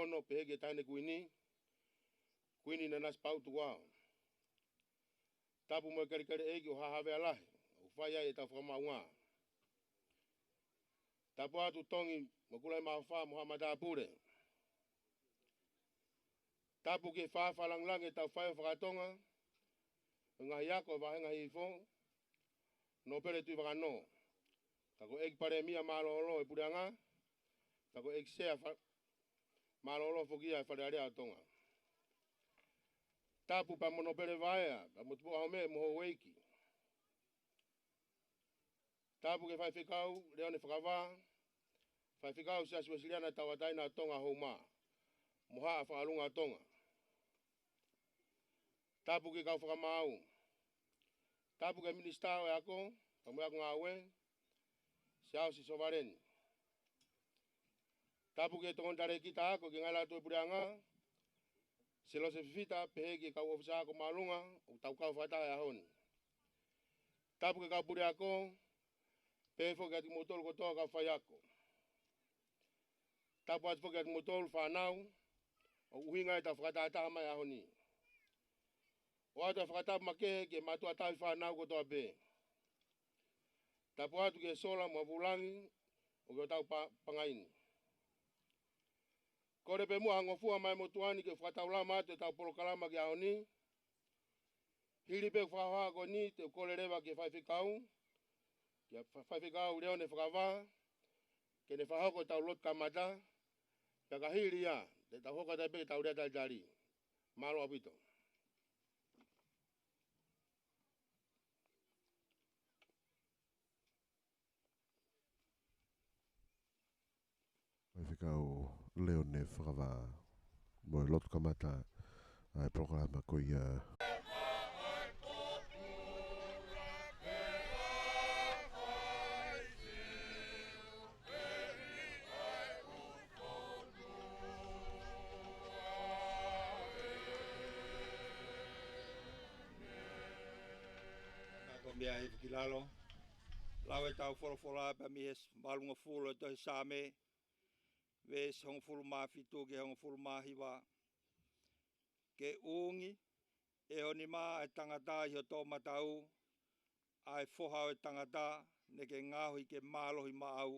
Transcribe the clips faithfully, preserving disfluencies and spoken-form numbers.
Ono, pehē ki he Taʻahine Kuini, Kuini Nanasipauʻu Tukuʻau. Tapu mo e kelekele ʻeiki ʻo Haʻa Havea Lahi, ʻoku fai ai ʻetau fakamaʻunga. Tapu atu Tongi mo Kulaimaofa mo haʻa matāpule. Tapu ki he fāfā lāngilangi ʻetau faifekau faka-Tonga, ʻo e ngaahi ako ʻo e vāhenga Hihifo, Nōpele Tuʻivakanō. Tapu ki he ʻEiki Palēmia mālōlō ʻo e puleʻanga, tapu ki he ʻEiki Sea fa-, mālōlō foki ia ʻo e Fale Alea ʻo Tonga. Tapu pea mo Nōpele Vaea, pea mo Tupoʻa Home mo houʻeiki. Tapu ki he Faifekau Leone Fakavā, Faifekau Siasi Uesiliana Tauʻatāina ʻo Tonga Houma, mo Haʻa Fakalunga ʻo Tonga. Tapu ki he kau fakamaau. Tapu ki he Minisitā ʻo e Ako, pea mo e Ako Ngāue, Siaosi Sovaleni. Tapu ki he tokoni talēkita ako ki he ngaahi lātū ʻo e puleʻanga, Silosi Fifita, pehē ki he kau ʻōfisa ako māʻolunga ʻoku tau kau fakataha he ʻaho ni. Tapu ki he kau puleako, pehē foki kiate kimoutolu kotoa kau faiako. Tapu atu foki kiate kimoutolu fānau, ʻoku ʻuhinga ʻetau fakatahataha mai he ʻaho ni. ʻOatu e fakatapu makehe ki he mātuʻa tauhi fānau kotoa pē. Tapu atu ki he sola mo e vūlangi ʻoku ʻi hotau pa-, pangai ni. Kole pē muʻa ha ngofua mai motuʻa ni ke fakataulama atu ʻetau polokalama ki he ʻaho ni. Hili pē fakahoha ko eni te u kole leva ki he faifekau, ki he fa-, faifekau Leone Fakavā, ke ne fakahoko ʻetau lotu kamata, pea ka hili ia, te tau hoko atu pē ʻetau lea talitali. Mālō ʻaupito. Faifekau Leone Fakavā, mo e lotu kamata ʻa e polokalama ko ia. Ka ko e meʻa hifo ki lalo. Lau ʻetau folofola pea mei he valungofulu ʻo e tohi Saame, veesi hongofulu mā fitu ki he hongofulu mā hiva. Ke ungi ʻe ho nima ʻa e tangata ʻi ho toʻomataʻu, ʻa e foha ʻo e tangata, naʻa ke ngaohi ke mālohi maʻau.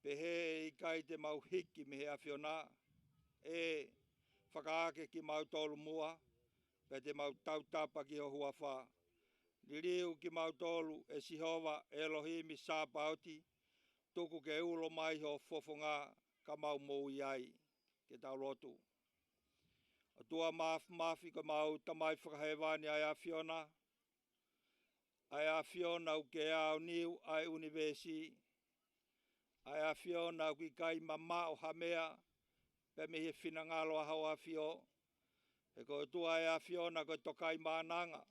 Pehē ʻe ʻikai te mau hiki mei he ʻAfiona, ʻe fakaake kimautolu muʻa, pea te mau tautapa ki ho huafa. Liliu kimautolu ʻe Sihova ʻElohimi Sāpaoti, tuku ke ulo mai ho fofonga ka mau moʻui ai. Ke tau lotu. ʻOtua Māfimafi, ko homau Tamai Fakahēvani ʻa e ʻAfiona, ʻa e ʻAfiona ʻoku ke aoniu ʻa e ʻunivēsi, ʻa e ʻAfiona ʻoku ʻikai mamaʻo ha meʻa pea mei he finangalo ʻa hoʻo ʻAfio. He ko e ʻOtua ʻa e ʻAfiona ko e Tokaimaʻananga.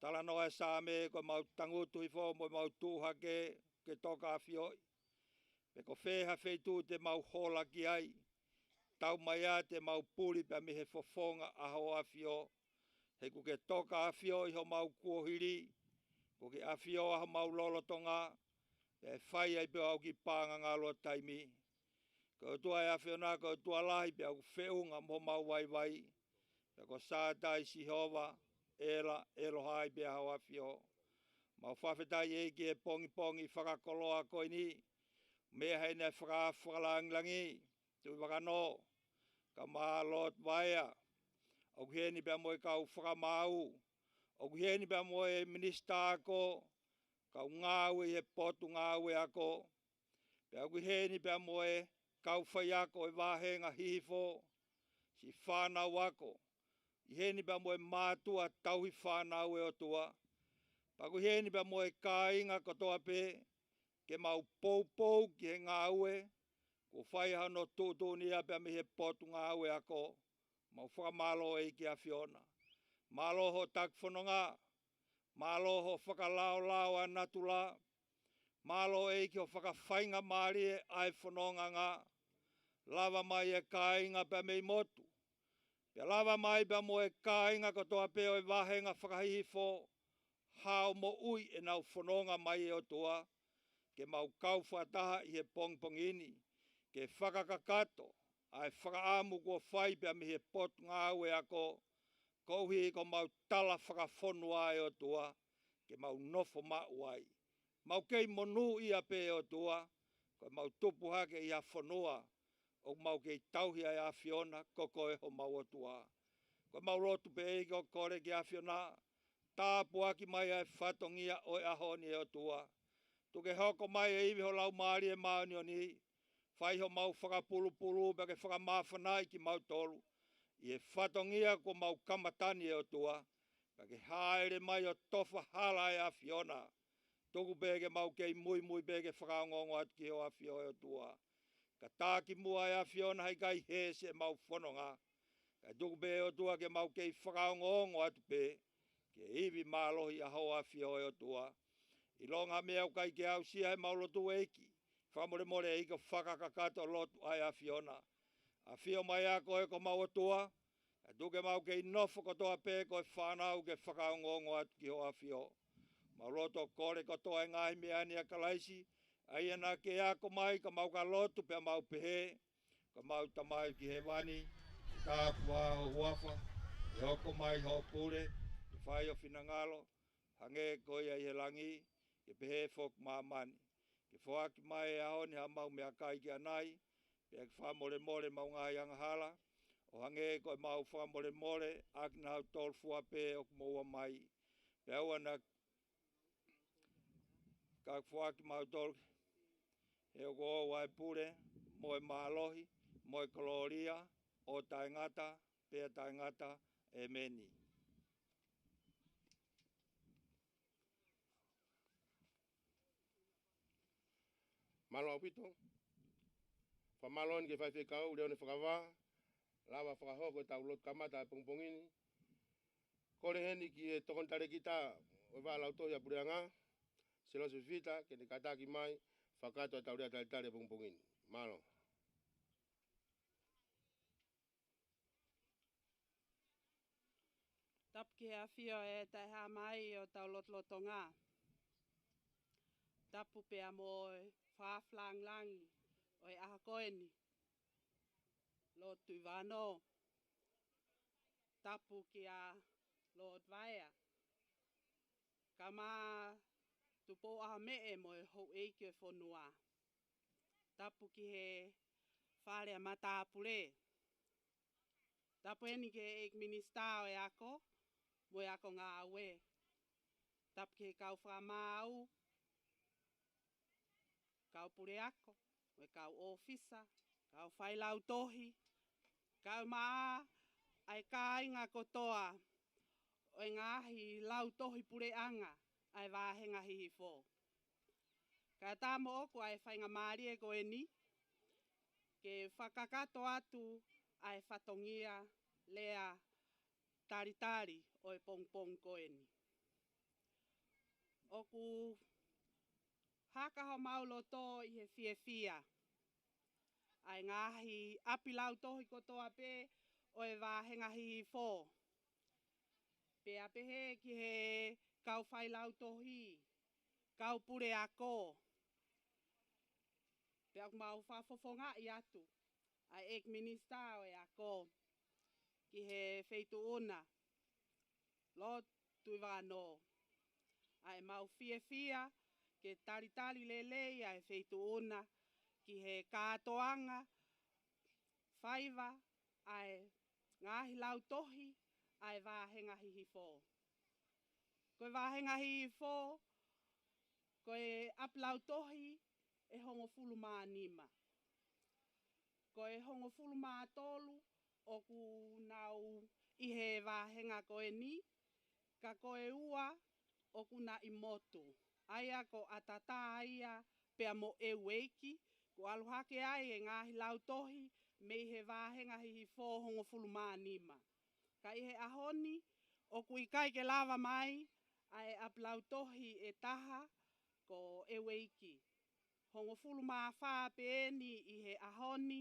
Talanoa e Saame, ko ʻemau tangutu hifo mo ʻemau tuʻu hake, ke toka ʻafioʻi. Pe ko fē ha feituʻu te mau hola ki ai, taumaiā te mau puli pea mei he fofonga ʻa hoʻo ʻAfio. He ʻoku ke toka ʻafioʻi homau kuohili, ʻoku ke ʻafio ʻa homau lolotonga, pea ʻe fai ai pē ʻa e ʻauki paʻanga ngalo ʻa taimi. Ko e ʻOtua ʻa e ʻAfiona, ko e ʻOtua lahi pea ʻoku feʻunga mo homau vaivai. Pea ko Sātai, Sihova, ʻEla, ʻElohai pea hoʻo ʻAfio. Mau fakafetaʻi ʻEiki he pongipongi fakakoloa ko eni. Meʻa heʻene faka-, fakalāngilangi, Tuʻivakanō, kae ʻumaʻā Lord Vaea. ʻOku ʻi heni pea mo e kau fakamaau. ʻOku ʻi heni pea mo e minisitā ako, kau ngāue ʻi he potu ngāue ako. Pea ʻoku ʻi heni pea mo e kau faiako ʻo e vāhenga Hihifo, siʻi fānau ako. ʻI heni pea mo e mātuʻa tauhi fānau, ʻe ʻOtua. Pea ʻoku ʻi heni pea mo e kāinga kotoa pē, ke mau poupou ki he ngāue kuo fai ʻa hono tuʻutuʻuni ia pea mei he potu ngāue ako. Mau fakamālō ʻEiki ʻAfiona. Mālō hoʻo taki fononga. Mālō hoʻo fakalaolao ʻa natula. Mālō ʻEiki hoʻo fakafaingamālie ʻa e fonongaʻanga. Lava mai e kāinga pea mei motu. Pea lava mai pea mo e kāinga kotoa pē ʻo e vāhenga fakahihifo. Hao moʻui ʻenau fononga mai, ʻe ʻOtua, ke mau kau fakataha ʻi he pongipongi ni, ke fakakakato, ʻa e fakaʻamu kuo fai pea mei he potungāue ako, koeʻuhi ko ʻemau tala fakafonua ʻe ʻOtua, ke mau nofo maʻu ai. Mau kei monūʻia pē ʻOtua, ko ʻemau tupu hake ʻi ha fonua, ʻoku mau kei tauhi ai ʻa e ʻAfiona, ko koe homau ʻOtua. Ko ʻemau lotu pē ʻEiki ʻoku kole ki he ʻAfiona, tāpuaki mai ʻa e fatongia ʻo e ʻaho ni ʻe ʻOtua. Tuku ke hoko mai e ivi ho Laumālie Māʻoniʻoni, fai homau fakapulupulu pea ke fakamāfanaʻi kimautolu. ʻI he fatongia kuo mau kamata ni ʻe ʻOtua, pea ke hāʻele mai ʻo tofa hala ʻa e ʻAfiona. Tuku pē ke mau kei muimui pē ke fakaongoongo atu ki ho ʻAfio ʻe ʻOtua. Ka tā ki muʻa ʻa e ʻAfiona heʻikai hē siʻemau fononga. Kae tuku pē ʻOtua ke mau kei fakaongoongo atu pē, ki he ivi mālohi ʻa ho ʻAfio ʻe ʻOtua. ʻIlonga ha meʻa ʻoku ʻikai ke aʻusia heʻemau lotu ʻEiki, fakamolemole ʻEiki ʻo fakakakato lotu ʻa e ʻAfiona. ʻAfio mai ā koe ko homau ʻOtua, kae tuku ke mau kei nofo kotoa pē ko e fānau ke fakaongoongo atu ki ho ʻAfio. Mau lotu ʻo kole kotoa e ngaahi meʻa ni ʻia Kalaisi, ʻa ia naʻa ke ako mai ka mau ka lotu pea mau pehē, ko homau Tamai ki hēvani, ke tāpuhā ho huafa, ke hoko mai hoʻo pule, ke fai ho finangalo, hangē ko ia ʻi he langi, ke pehē foki ʻi māmani. Ke foaki mai he ʻaho ni haʻamau meʻakai ki ʻanai, pea ke fakamolemole ʻemau ngaahi angahala, ʻo hangē ko ʻemau fakamolemole ʻakinautolu fua pē ʻoku moʻua mai. Pea ʻoua naʻa ke foaki kimautolu, he ʻoku ʻoʻou ʻa e pule, mo e mālohi, mo e kolōlia, ʻo taʻengata, pea taʻengata, ʻēmeni. Mālō ʻaupito. Fakamālō eni ki he faifekau, Leone Fakavā, lava fakahoko ʻetau lotu kamata ʻa e pongipongi ni. Kole heni ki he tokoni talēkita ʻo e Vaʻa Lautohi ʻa e Puleʻanga, Silosi Fifita, ke ne kātaki mai, fakakakato ʻetau lea talitali ʻa e pongipongi ni. Mālō. Tapu ki he ʻAfio ʻe Taʻehāmai ʻo hotau lotolotonga. Tapu pea mo e fakaʻapaʻapa langilangi ʻo e ʻaho ko eni. Lord Tuʻivānō. Tapu kia Lord Vaea. Kae ʻumaʻā Tupou ʻAhomeʻe mo e houʻeiki ʻo e fonua. Tapu ki he fale ʻa matāpule. Tapu eni ki he ʻEiki Minisitā ʻo e Ako mo e Ako Ngāue. Tapu ki he kau fakamaau, kau puleako, mo e kau ʻōfisa, kau failautohi, kae ʻumaʻā ʻa e kāinga kotoa ʻo e ngaahi lautohi puleʻanga ʻa e Vāhenga Hihifo. Kae ʻatā moʻoku ʻa e faingamālie ko eni, ke fakakakato atu ʻa e fatongia lea talitali ʻo e pongipongi ko eni. ʻOku haka homau loto ʻi he fiefia ʻa e ngaahi ʻapi lautohi kotoa pē ʻo e Vāhenga Hihifo. Pea pehē ki he kau failautohi, kau puleako. Pea ʻoku mau fakafofongaʻi atu ʻa e ʻEiki Minisitā ʻo e Ako ki he Feituʻuna, Lord Tuʻivānō. ʻA ʻemau fiefia ke talitali lelei ʻa e Feituʻuna ki he kātoanga faiva ʻa e ngaahi lautohi ʻa e Vāhenga Hihifo. Ko e Vāhenga Hihifo, ko e ʻapi lautohi ʻe hongofulu mā nima. Ko e hongofulu mā tolu ʻoku nau ʻi he vāhenga ko eni, ka ko e ua ʻoku na ʻi motu. ʻA ia ko ʻAtatā ia pea mo ʻEueiki, kuo ʻalu hake ai e ngaahi lautohi mei he Vāhenga Hihifo hongofulu mā nima. Ka ʻi he ʻaho ni, ʻoku ʻikai ke lava mai ʻa e ʻapi lautohi ʻe taha ko ʻEueiki. Hongofulu mā fā pē eni ʻi he ʻaho ni,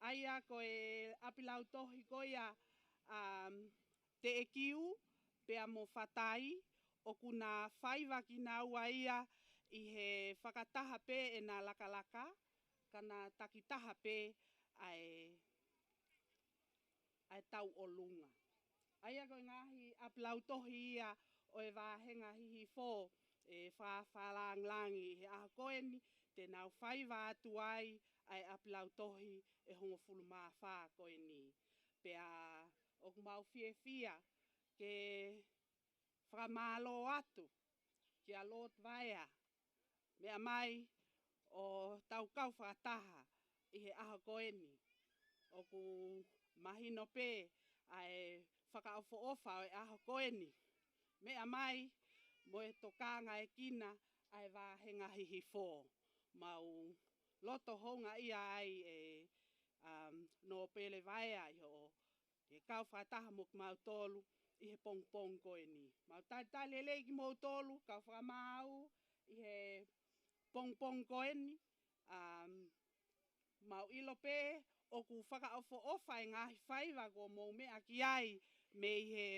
ʻa ia ko e ʻapi lautohi ko ia, um, Teʻekiu pea mo Fatai, ʻoku na faiva kinaua ia ʻi he fakataha pē ʻena lakalaka, ka na takitaha pē ʻa e, ʻa e tauʻolunga. ʻA ia ko e ngaahi ʻapilautohi ia ʻo e vāhenga hihifo, ʻe fakalangilangi ʻi he ʻaho ko eni, te nau faiva atu ai ʻa e ʻapilautohi ʻe hongofulu mā fā ko eni. Pea ʻoku mau fiefia ke fakamālō atu kia Lord Vaea, meʻa mai ʻo tau kau fakataha ʻi he ʻaho ko eni. ʻOku mahino pē ʻa e fakaʻofoʻofa ʻo e ʻaho ko eni, meʻa mai mo e tokangaekina ʻa e vāhenga hihifo. Mau loto houngaʻia ai e, um, Nōpele Vaea ʻi hoʻo ke kau fakataha mo kimautolu ʻi he pongipongi ko eni. Mau talitali lelei kimoutolu kau fakamaau ʻi he pongipongi ko eni. Um, mau ʻilo pē ʻoku fakaʻofoʻofa e ngaahi faiva kuo mou meʻa ki ai mei he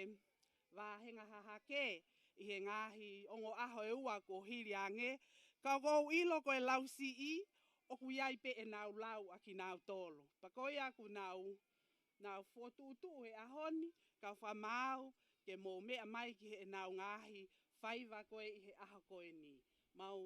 vāhenga hahake ʻi he ngaahi ongo ʻaho ʻe ua kuo hili ange. Ka ʻoku ou ʻilo ko e lausiʻi ʻoku ʻi ai pē ʻenau lau ʻa kinautolu. Pea ko ia ʻoku nau nau fokotuʻutuʻu he ʻaho ni, kau fakamaau ke mou meʻa mai ki heʻenau ngaahi faiva ko ē ʻi he ʻaho ko eni. Mau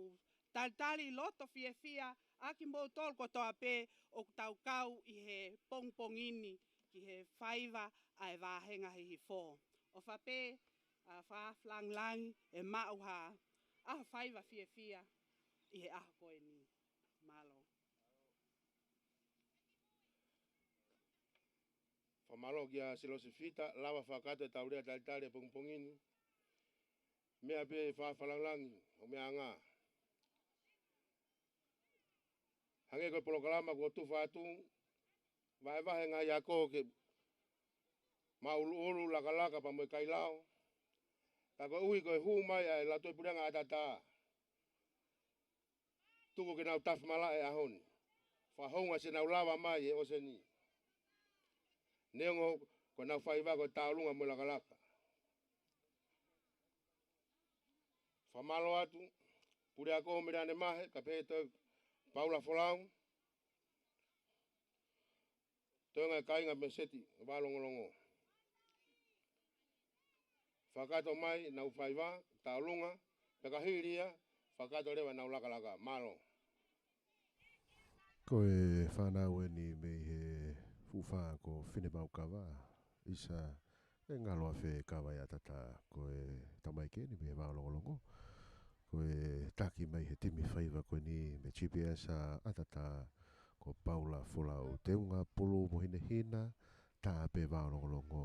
talitali loto fiefia ʻa kimoutolu kotoa pē ʻoku tau kau ʻi he pongipongi ni ki he faiva ʻa e vāhenga hihifo. ʻOfa pē ʻa e fakalangilangi ʻe maʻu ha ʻaho faiva fiefia ʻi he ʻaho ko eni. Mālō. Fakamālō kia Silosifita, lava fakakakato ʻetau lea talitali he pongipongi ni. Meʻa pē fakalangilangi ʻo meʻa anga. Hangē ko e polokalama kuo tufa atu, vahevahe ngaahi ako ke maʻuluʻulu, lakalaka pea mo e kailao. Ka koeʻuhi ko e hū mai ʻa e Lautohi Puleʻanga ʻAtatā, tuku ke nau tafi malaʻe he ʻaho ni. Fakahounga siʻenau lava mai he ʻōseni. Neongo ko ʻenau faiva ko e tauʻolunga mo e lakalaka. Fakamālō atu, Puleako Meleane Mahe, kae pehē Toe Paula Folau, toenga e kāinga mei he seti Vao Longolongo. Fakakakato mai ʻenau faiva, tauʻolunga, pea ka hili ia, fakakakato leva ʻenau lakalaka. Mālō. Ko e fānau eni mei he fuʻu fā ko Finepaukava, ʻisa, ʻe ngalo afe kava ʻia ʻAtatā, ko e tamaiki eni mei he Vao Longolongo. Ko e taki mai he timi faiva ko eni mei he G P S ʻa ʻAtatā, ko Paula Folau, teunga pulu mo hinehina, tā pē Vao Longolongo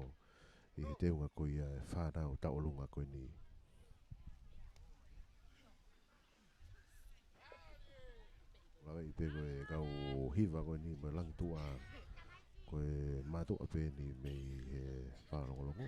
ʻi he teunga ko ia e fānau tauʻolunga ko eni. Lava ʻi pē ko e kau hiva ko eni mei Langituʻa, ko e mātuʻa pē eni mei he Vao Longolongo.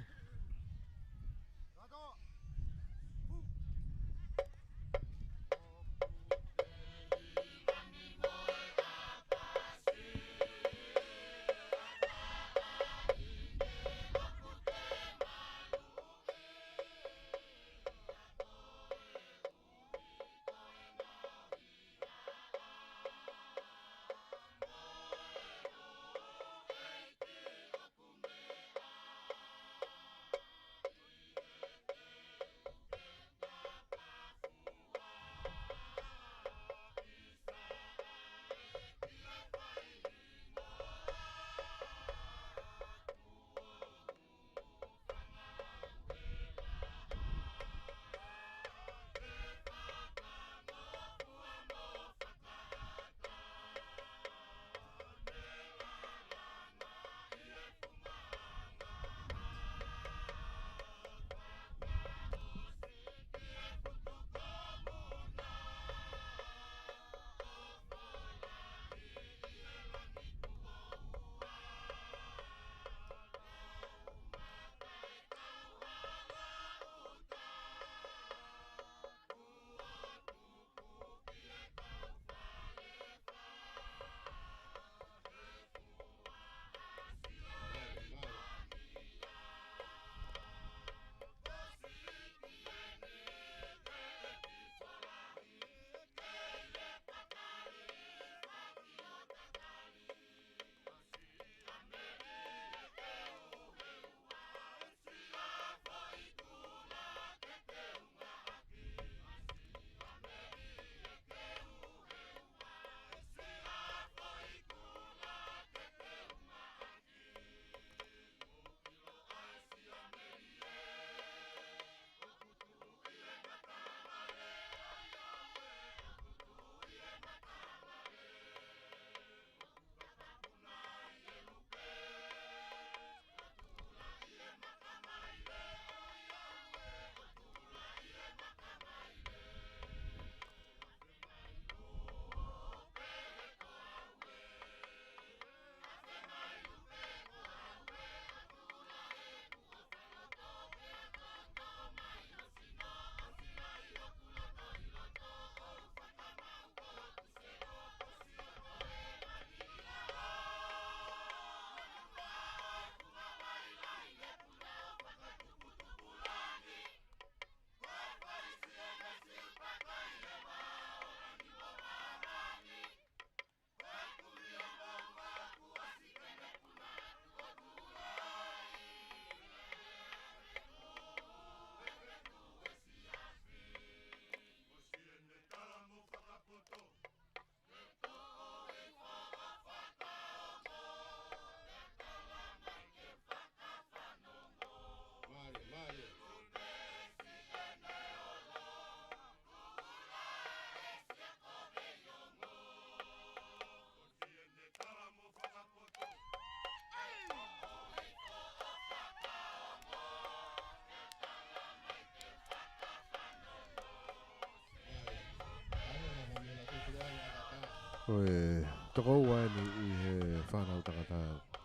Ko e toko ua eni ʻi he fānau tangata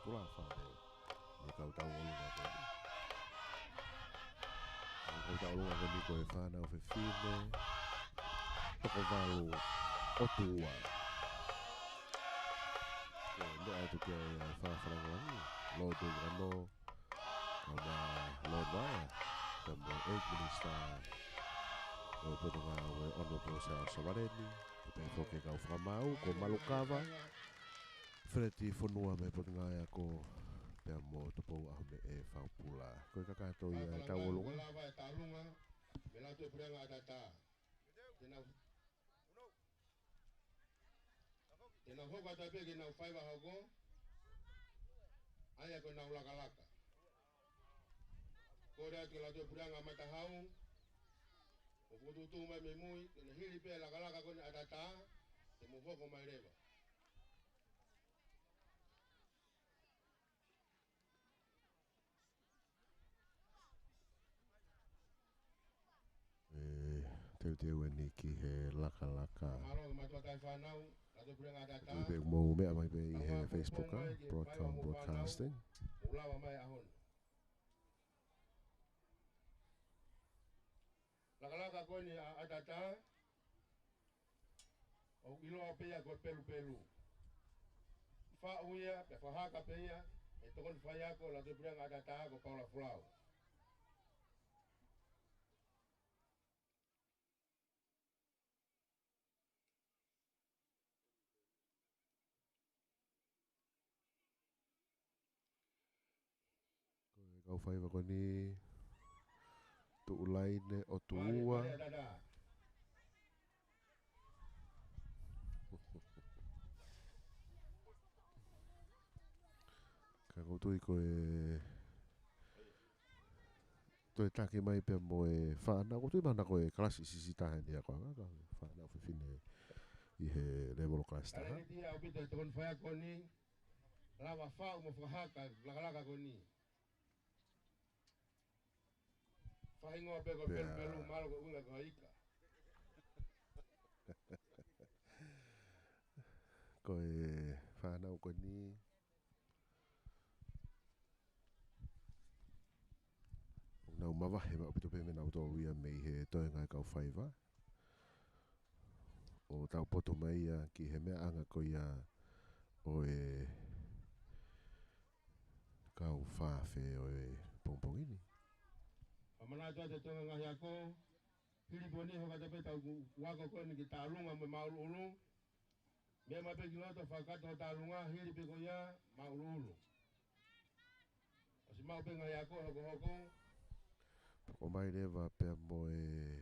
kula fale. ʻI he kau tauʻolunga ko eni. ʻI he kau tauʻolunga ko eni ko e fānau fefine toko valu ʻOtua. Ko e meʻa atu ki ai ʻa e fānau langilangi, Lord Vano, ʻa ma Lord Vaya, pea mo e Minister ʻo e Potungāue Honourable Sir Savaleni, pea pehē foki e kau fakamaau, ko Malukava, Feleti Fonua mei Potungāue Ako, pea mo Tupou ʻAhomeʻe Faupula. Ko e kakato ia e tauʻolunga. Lava e tauʻolunga, mei he Lātū Puleʻanga ʻAtatā. Te nau, te nau hoko atu pē ki heʻenau faiva hoko, ʻa ia ko ʻenau lakalaka. Kole atu ki he Lātū Puleʻanga Matahau, ʻo fokotuʻutuʻu mai mei mui, ke ne hili pē lakalaka ko eni ʻAtatā, te mou hoko mai leva. ʻE, teuteu eni ki he lakalaka. Mālō, mātuʻa taʻefānau, Lātū Puleʻanga ʻAtatā. Tui pē mou meʻa mai pē ʻi he Facebook, ʻa Broadcom Broadcasting. Mou lava mai ʻaho ni. Lakalaka ko eni ʻa ʻAtatā, ʻoku ʻiloa pē ia ko e pelupelu. Faʻu ia, pea fakahaka pē ia ʻe he tokoni faiako Lātū Puleʻanga ʻAtatā ko Paula Folau. Ko e kau faiva ko eni, tuʻu laine ʻOtua. Ka ʻoku ou tui ko e toe taki mai pea mo e fānau, ʻoku ou tui mahalo ko e kalasi siʻisiʻi taha eni ʻa ko ā, ka fānau fefine ʻi he lēvolo kalasi taha. Eni tia ʻaupito e tokoni faiako ni, lava faʻu mo fakahaka lakalaka ko eni. Faʻahinga pē ko e pelupelu, mālō ko e ʻuhinga ko e ika. Ko e fānau ko eni, ʻoku nau mavahe maʻu ʻaupito pē mei heʻenau tō ia mei he toenga e kau faiva. ʻO tau poto mai ia ki he meʻaʻanga ko ia ʻo e kau fā afe ʻo e pongipongi ni. Fakamālō atu ʻa e toenga ngaahi ako, hili pē eni hoko atu pē ʻetau ako ko eni ki Taʻalunga mo Māʻuluʻulu. Meʻa mai pē ki loto fakakakato Taʻalunga, hili pē ko ia Māʻuluʻulu. ʻOsi maʻu pē ngaahi ako hokohoko. Pea ʻomai leva pea mo e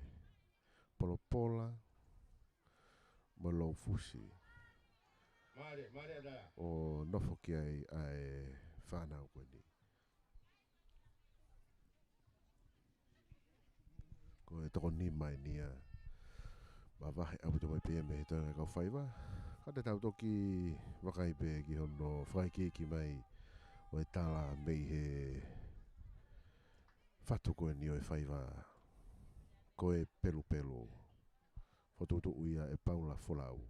polopola, mo e loufusi. Mālie, mālie ʻAtatā. ʻO nofo ki ai ʻa e fānau ko eni. Ko e toko nima eni ia. Mavahe ʻaupito mai pē ia mei he toenga e kau faiva. Ka te tau toki vakai pē ki hono fakaikiiki mai ʻo e tala mei he fatu ko eni ʻo e faiva. Ko e pelupelu. Fokotuʻutuʻu ia ʻe Paula Folau.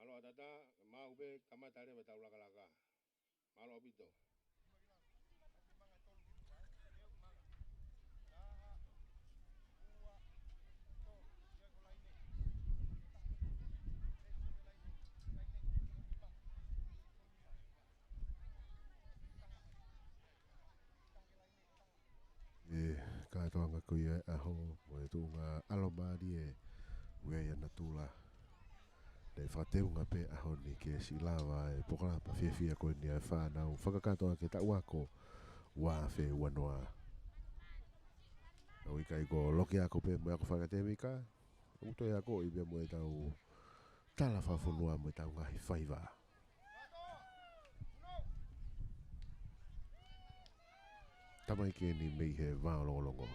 Mālō ʻAtatā, maʻu pē kamata leva ʻetau lakalaka. Mālō ʻaupito. ʻE, kātoanga ko ia e ʻaho, mo e tuʻunga ʻalomālie, ʻoku ʻi ai ʻa natula. Naʻe fakateunga pē ʻaho ni ke siʻi lava e polokalama fiefia ko eni ʻa e fānau fakakātoa ki he taʻu ako ua afe ua noa. ʻOku ʻikai ko e loki ako pē mo e ako fakatemika, ʻoku toe akoʻi pē mo ʻetau tala fakafonua mo ʻetau ngaahi faiva. Tamaiki eni mei he Vā ʻo Longolongo.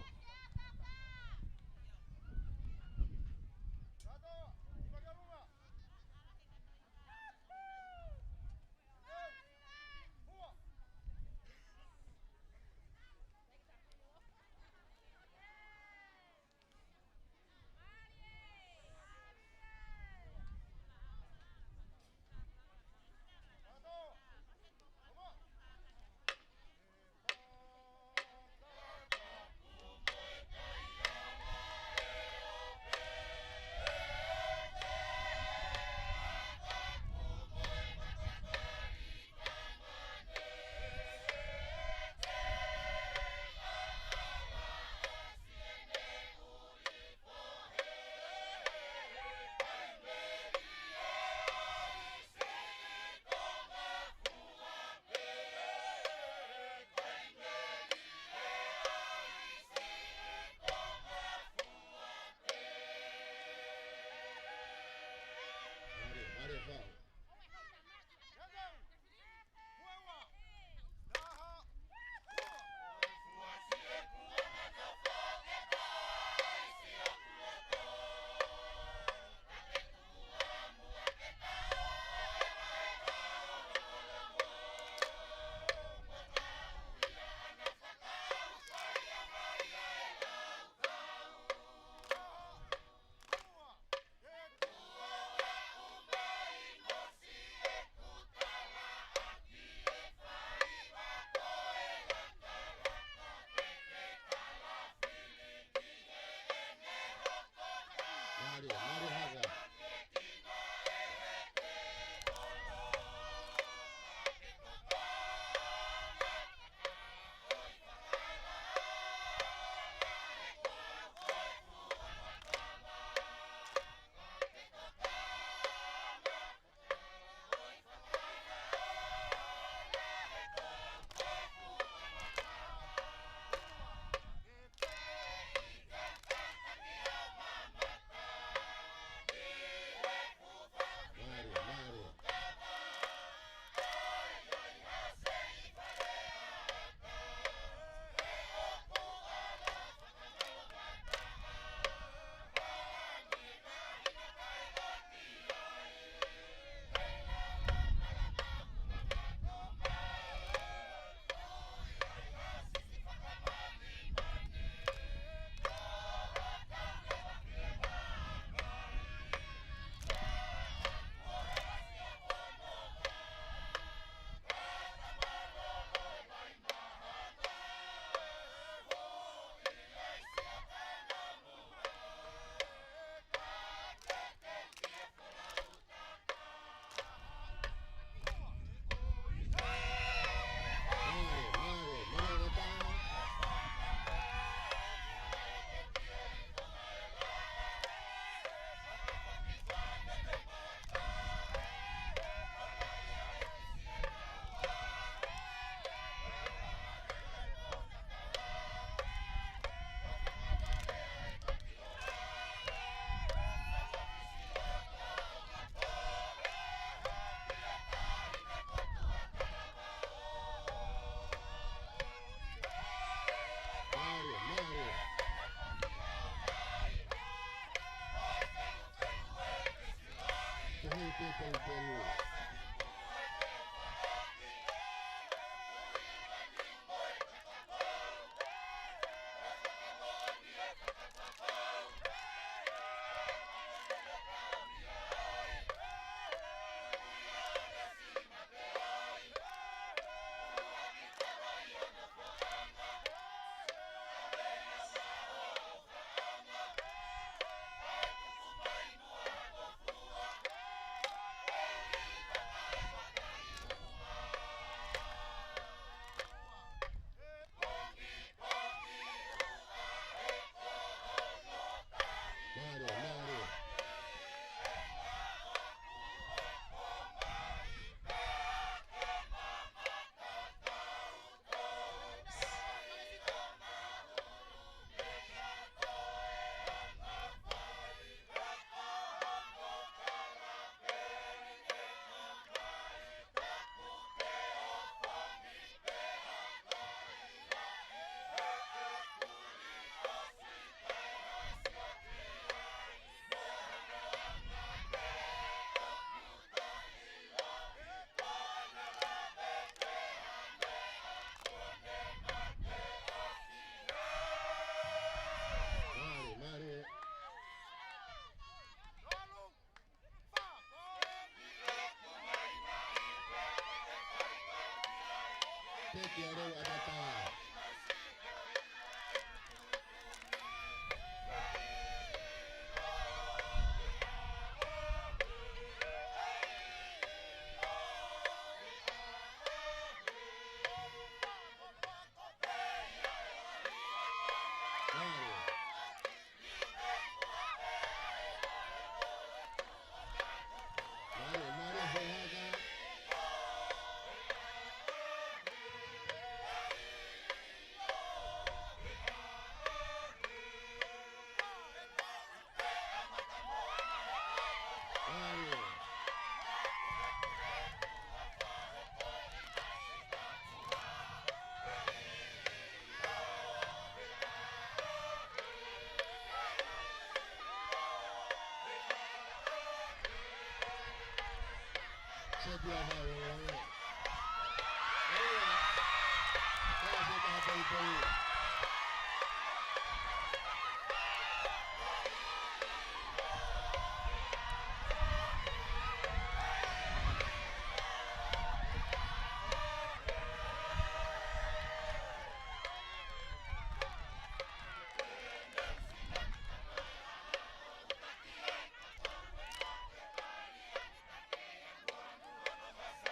Ia leo ʻatā.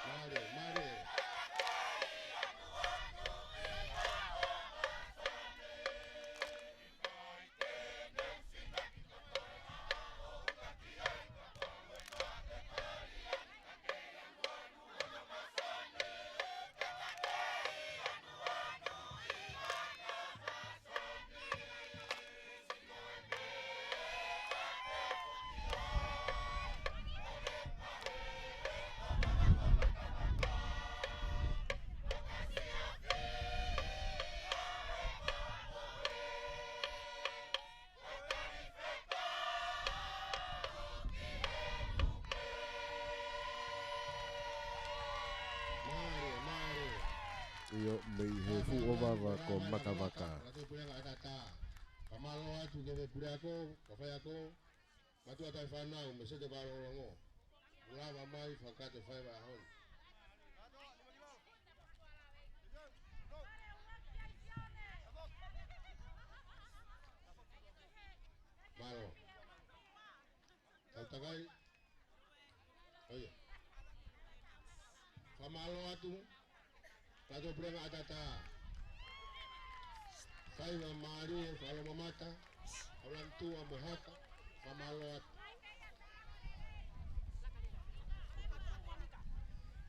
Mālie, mālie. Mālie, mālie. ʻIo, mei he fuʻu ʻovava ko Matavaka. Fakamālō atu ki he puleako, kau faiako, mātuʻa taʻefānau, mei he Sete Vālongolongo. Lava mai, fakakakato e faiva ʻaho ni. Mālō. Tau takai. ʻOia. Fakamālō atu. Tautolu puleʻanga ʻatā. Faiva mālie, fakamālō mamata. Aulani Tua mo Haka. Fakamālō atu.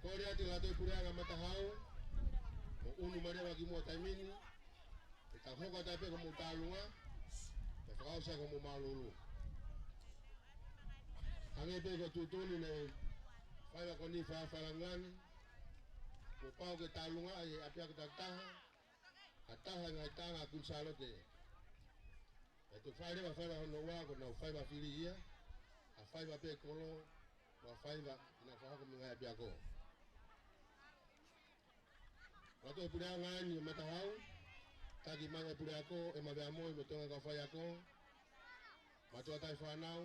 Kole atu tautolu puleʻanga Matahau. Mo ʻunu mai leva ki muʻa taimi ni. ʻE tau hoko atu pē ko hoʻomou tālunga, ʻe fakaʻosi ko hoʻomou mālūlū. Hangē pē ko e tuʻutuʻuni naʻe fai ʻe he kau faifekau ʻa Langilangi, kuo pau ke tālunga ai ʻa e ʻapiako takitaha, ha taha ʻi he ngaahi taʻanga ʻa Kuini Sālote. ʻE toe fai leva faiva hono ua ko ʻenau faiva fili ia, ha faiva pē kolo, mo ha faiva ʻi heʻenau fakahoko mei he ngaahi ʻapiako. Mātuʻa puleʻanga ʻi Matahau, taki mai e puleako, ʻe Maveamoi mo e toenga kau faiako, mātuʻa taʻefānau,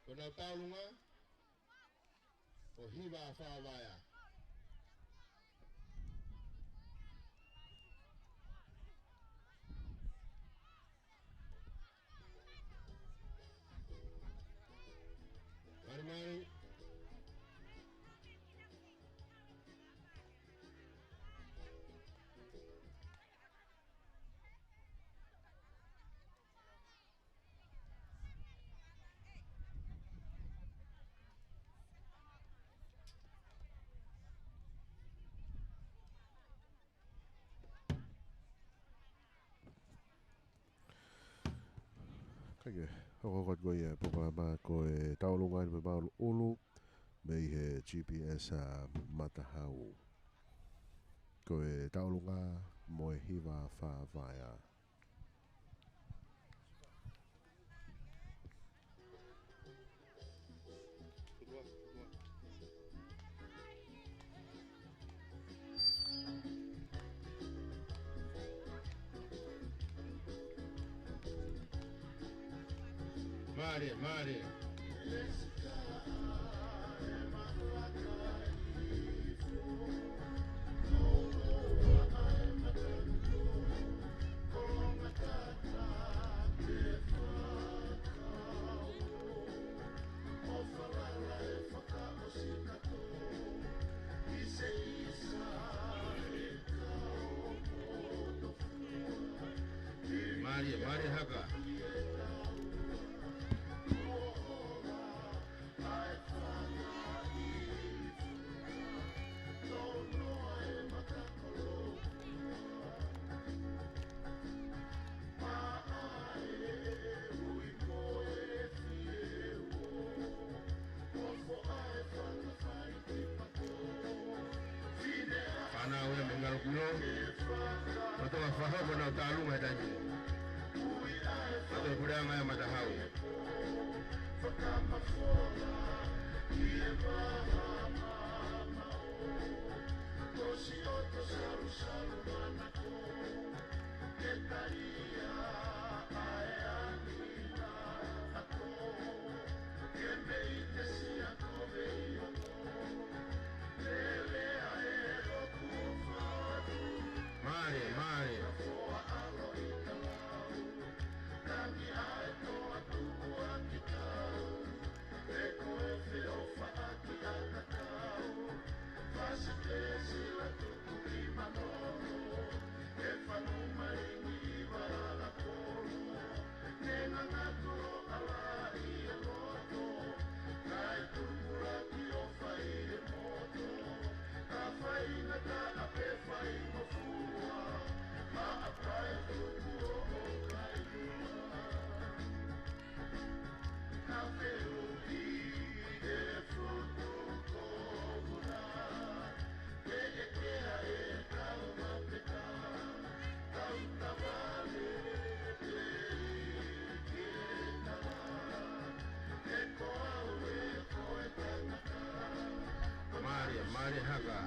ko ʻenau tālunga, ko Hiva ʻa Fāvaea. Mālie, mālie. Kae hoko atu ko ia e polokalama ko e Tauʻolunga ʻi he Maʻuʻulu mei he G P S ʻa Matahau. Ko e Tauʻolunga mo e Hiva ʻa Fāvaea. Mālie, mālie. Mālie haka. Fānau ia mei Ngalukilo. Lolotonga fakahoko ʻenau tālunga he taimi ni. Lolotonga puleʻanga ia Matahau. Mālie, mālie. Mālie, mālie haka.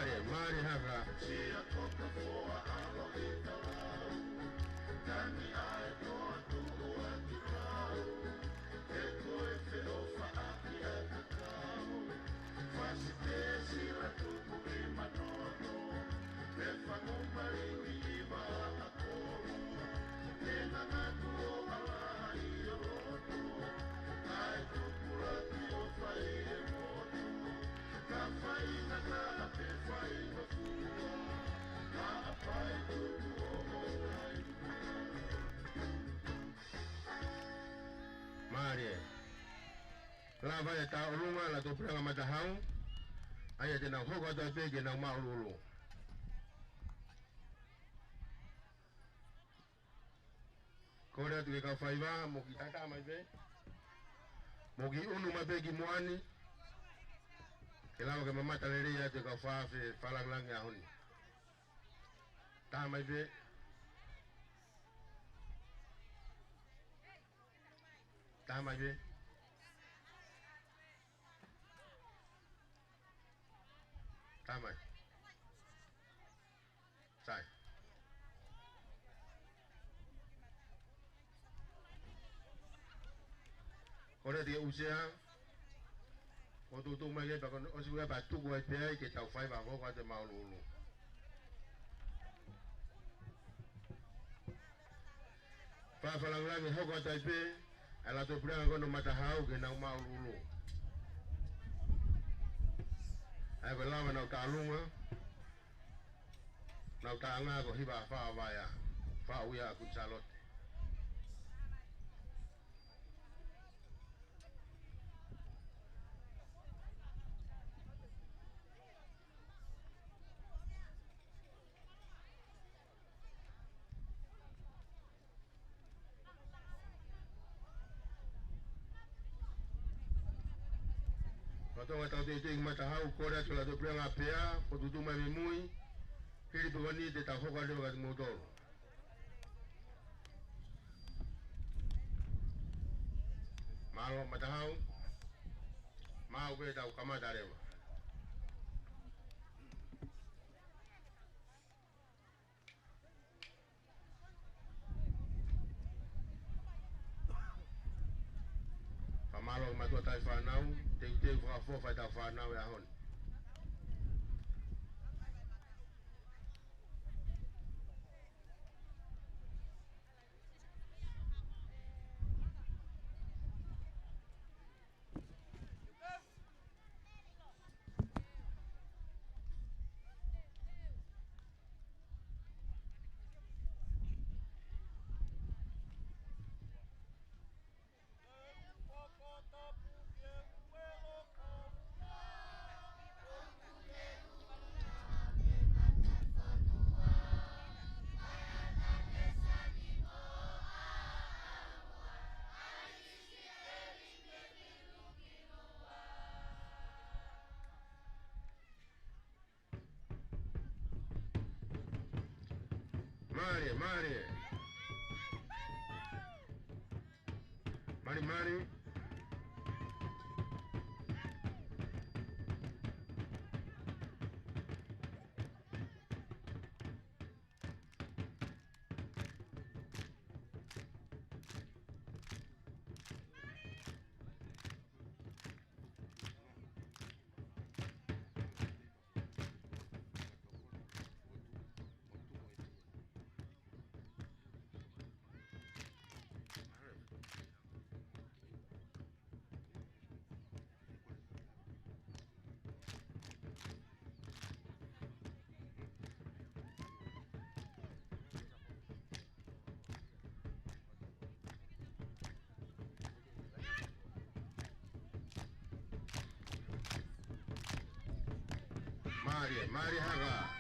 Mālie, mālie haka. Mālie. Lava e tauʻolunga ʻa e Lotopulanga Matahau. ʻA ia te nau hoko atu pē ke nau māʻuluʻulu. Kole atu ki he kau faiva, mou kiʻi tata mai pē. Mou kiʻi ʻunu mai pē ki muʻa ni. Ke lava ke mamata lelei atu e kau faiva he fakalāngilangi ʻaho ni. Tata mai pē. Tata mai pē. Tata mai. Sai. Kole atu ki he ʻū sea. Ko e tuʻutuʻu mai ke pea ko e ʻosi ua pea tuku ai pē ai ke tau faiva hoko atu e māʻuluʻulu. Fai e fakalāngilangi hoko atu ai pē ʻa e Lotopulanga ko eni ʻo Matahau ke nau māʻuluʻulu. ʻA ia ko e lava ʻenau tālunga. Nau taʻanga ko Hiva Faʻavaea, Faʻauia ʻa Kuini Sālote. Tonga tau teitei ki Matahau, kole atu ki he Puleʻanga Pea, ko e tuʻutuʻuni mai mei mui, hili pē ko eni te tau hoko atu leva kiate kimoutolu. Mālō Matahau, maʻu pē tau kamata leva. Fakamālō ki he mātuʻa taʻefānau, teuteu fakafoki ʻetau fānau he ʻaho ni. Mālie, mālie. Mālie, mālie. Mālie, mālie hake.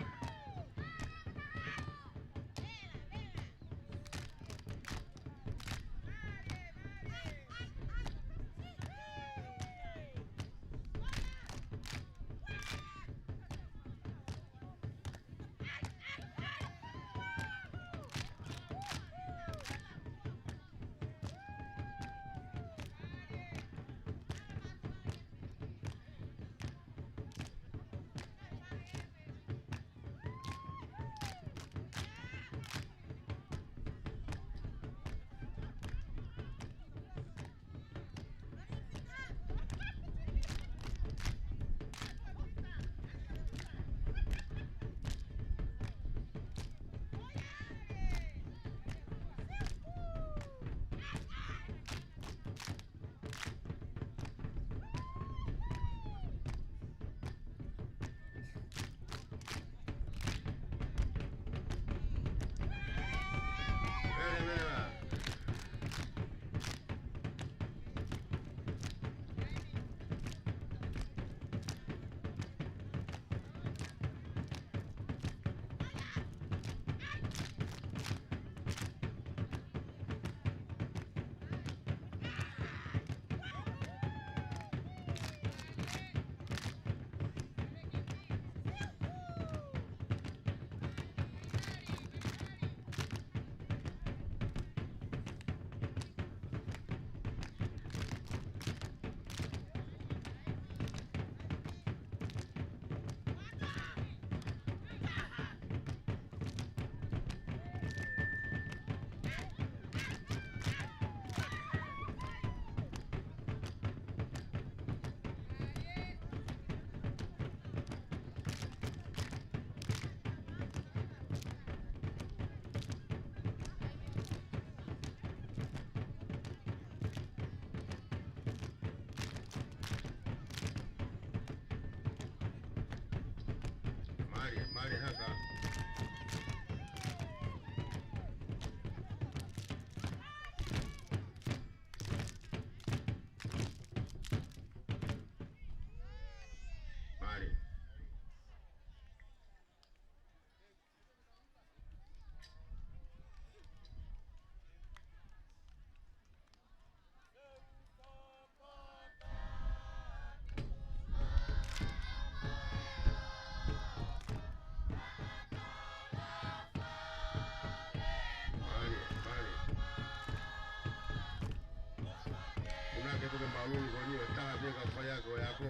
Lulu ko eni ʻo taha pē ka fai ʻaki ʻo e ako.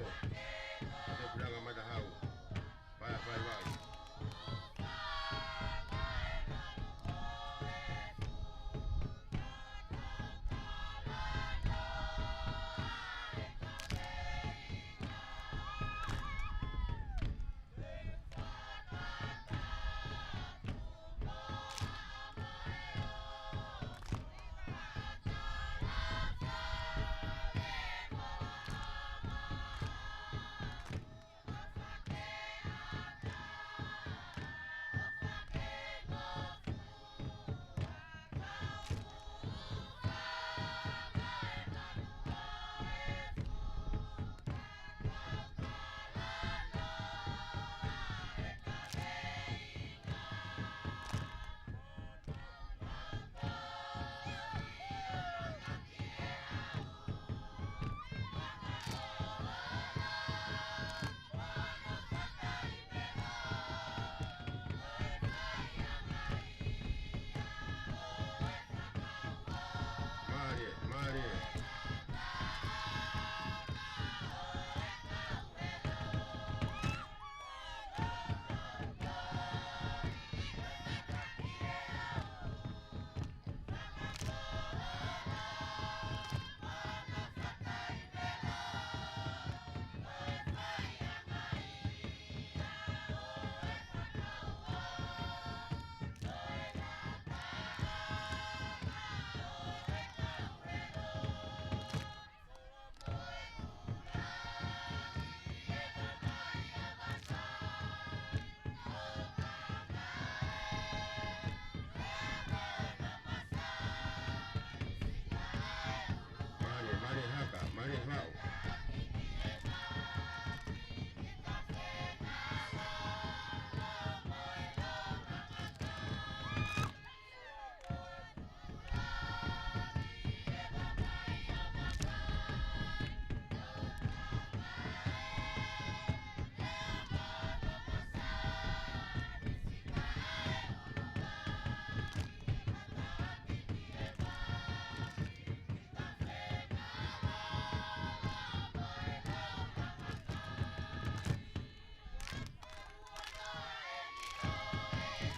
Ko e puleʻanga Matahau. Fai, fai, fai. Mālie, mālie. Mālie, mālie haka, mālie faʻu.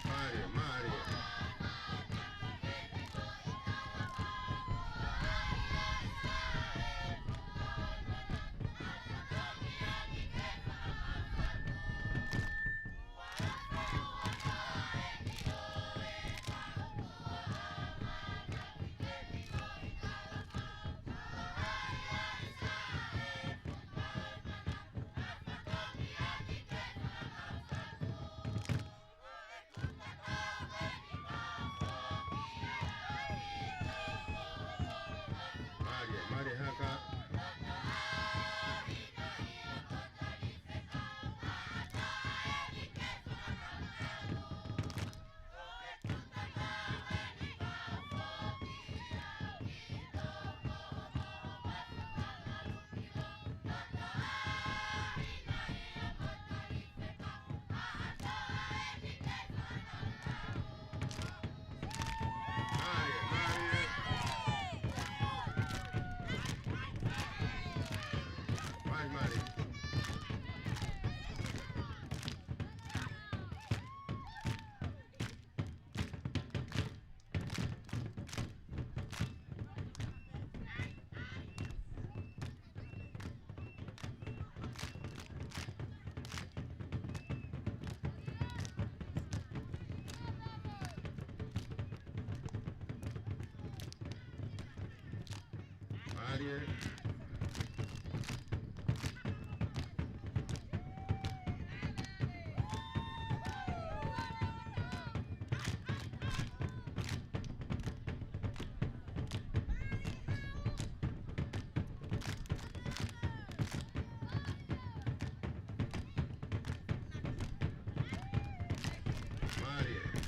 Mālie, mālie. Mālie, mālie haka. Mālie, mālie. Mālie, mālie. Mālie. Mālie.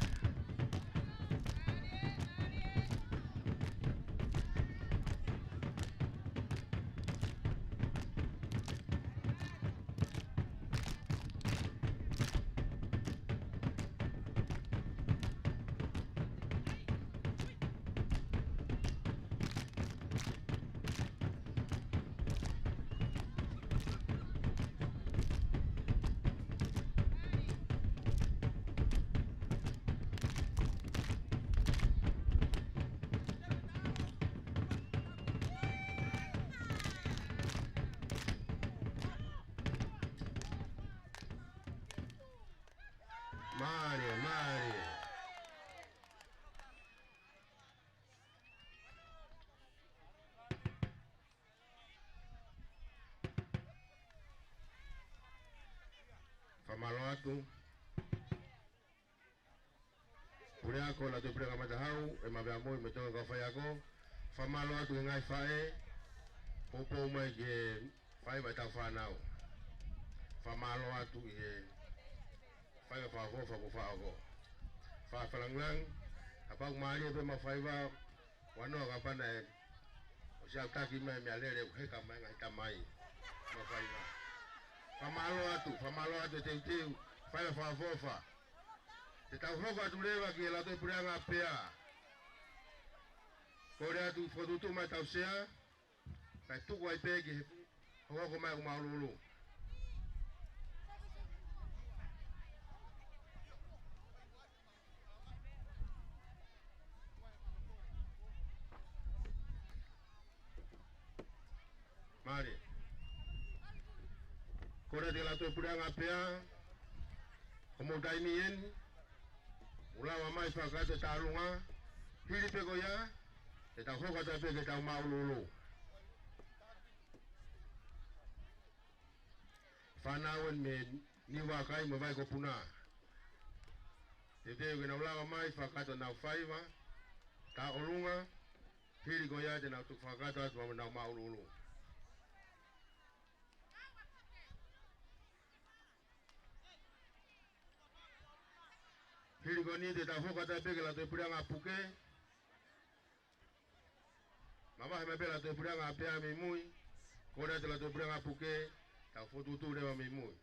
Mālie, mālie. Fakamālō atu. Puleako, Lautohi Puleako Matahau, ʻEma Veamui, mo e toenga kau faiako. Fakamālō atu ki he ngaahi faʻē, poupou mai ki he faiva ʻetau fānau. Fakamālō atu ki he faiva fakaʻofoʻofa kuo faʻa hoko. Fakalāngilangi, kapau ʻoku mālie pē ʻemau faiva, ʻoua naʻa kapau naʻe ʻosi ʻalu taki mai mei he lele ʻoku heka mai ngaahi tamai. ʻEmau faiva. Fakamālō atu, fakamālō atu e teuteu, faiva fakaʻofoʻofa. Te tau hoko atu leva ki he Lautohi Puleʻanga Pea. Kole atu fokotuʻutuʻu mai ʻetau sea, kae tuku ai pē ki he hokohoko mai ʻo Maʻulūlū. Mālie. Kole atu ki he Lautohi Puleʻanga Pea, ko hoʻomou taimi eni, mou lava mai fakakakato e tauʻolunga, hili pē ko ia, te tau hoko atu pē ki heʻetau Maʻulūlū. Fānau eni mei Niuakai mo Vaikopuna. Teuteu ke nau lava mai fakakakato ʻenau faiva tauʻolunga, hili ko ia te nau tuku fakakakato atu ʻenau Maʻulūlū. Hili ko eni te tau hoko atu pē ki he Lautohi Puleʻanga Puke. Mavahe mai pē Lautohi Puleʻanga Pea mei mui, kole atu Lautohi Puleʻanga Puke, tau fokotuʻutuʻu leva mei mui.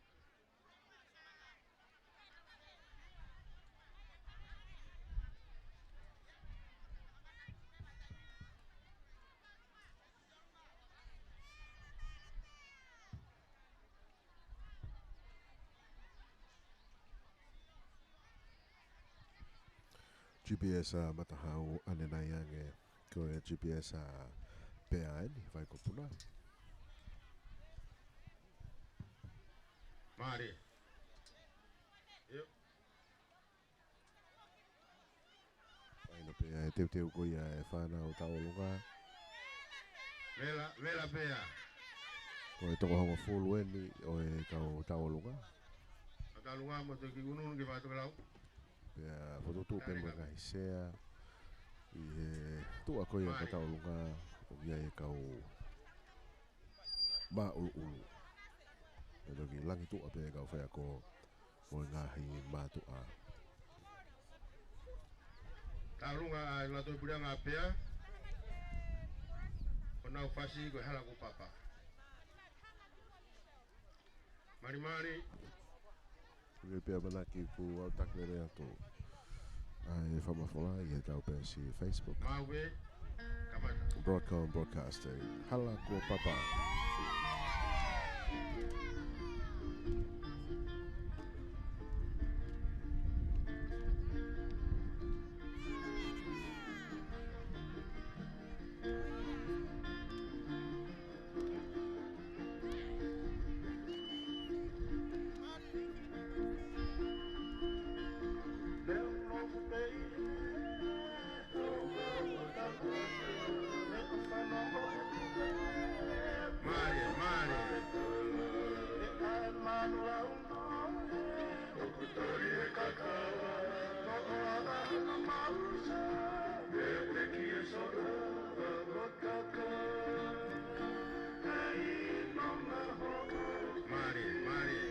G P S ʻa Matahau ʻanenai ange, ko e G P S ʻa Pea eni, Vaikopuna. Mālie. ʻIo. Mahino pē ʻa e teuteu ko ia e fānau tauʻolunga. Vela, vela pē ā. Ko e toko hongofulu eni ʻo e kau tauʻolunga. Kau tauʻolunga mo e toki ʻunuʻunu ki he fakatokelau. Pea fokotuʻutuʻu pē mo e ngaahi sea ʻi he tuʻa ko ia e kau tauʻolunga ʻoku ʻi ai e kau māʻuluʻulu. Pea toki langi tuʻa pē e kau faiako mo e ngaahi mātuʻa. Tauʻolunga ʻa e Lautohi Puleʻanga Pea, ko ʻenau fasi ko e Hala Kuo Papa. Malimali. Ko e pē ʻamanaki kuo ʻalu taki lelei atu ʻa e fakamafola ʻi heʻetau peesi Facebook. Maʻu pē, kamata. Broadcom Broadcasting, Hala Kuo Papa. Mālie, mālie. Mālie, mālie.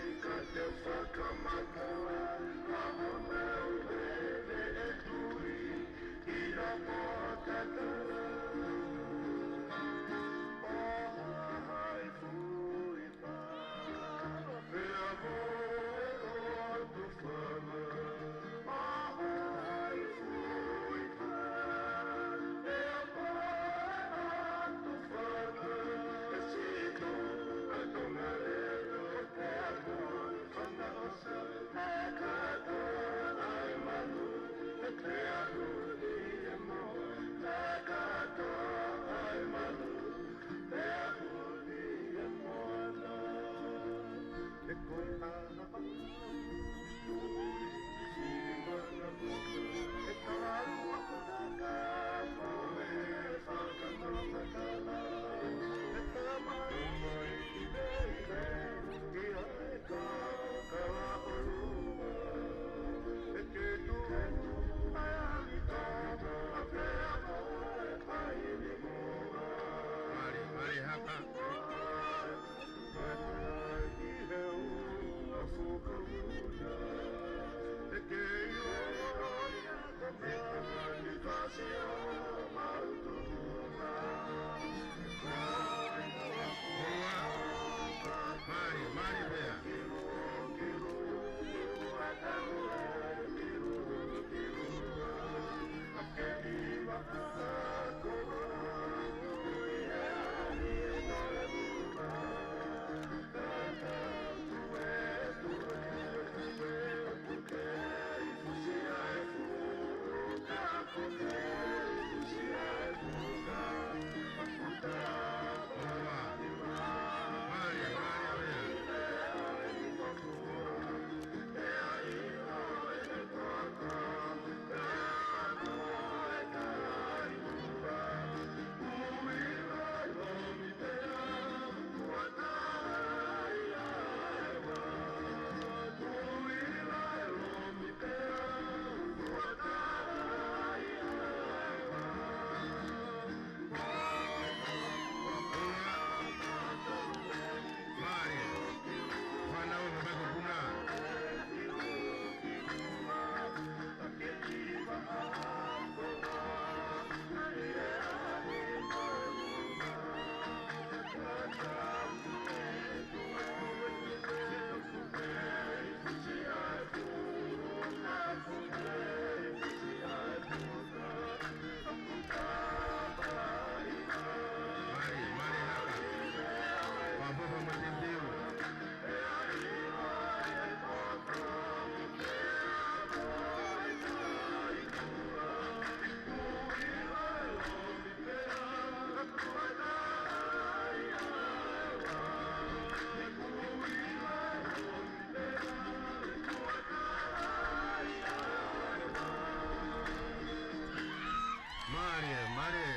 Mālie, mālie.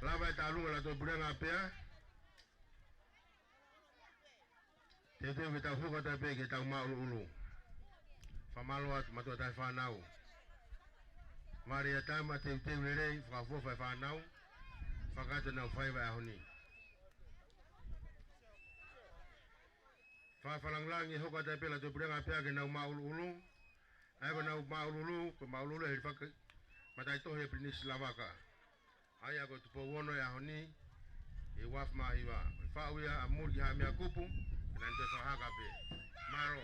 Lava e tālunga ʻa e Lotopule Ngāpea. Teuteu ke tau hoko atu pē ke tau māʻuluʻulu. Fakamālō atu mātuʻa taʻefānau. Mālie ʻa e tama teuteu lelei, fakaʻofoʻofa e fānau. Fakakātoa ʻenau faiva he ʻaho ni. Fakalāngilangi hoko atu pē ʻa e Lotopule Ngāpea ke nau māʻuluʻulu. ʻA ia ko ʻenau māʻuluʻulu, ko e māʻuluʻulu he fakamaʻu tohi ʻa Pilinisi Lavaka. ʻA ia ko e tupou ono he ʻaho ni, ʻi he uaafe mā hiva. Faʻu ia ʻa Muli ki Haʻa Meʻakupu, ke nau toe fakahaka pē. Mālō.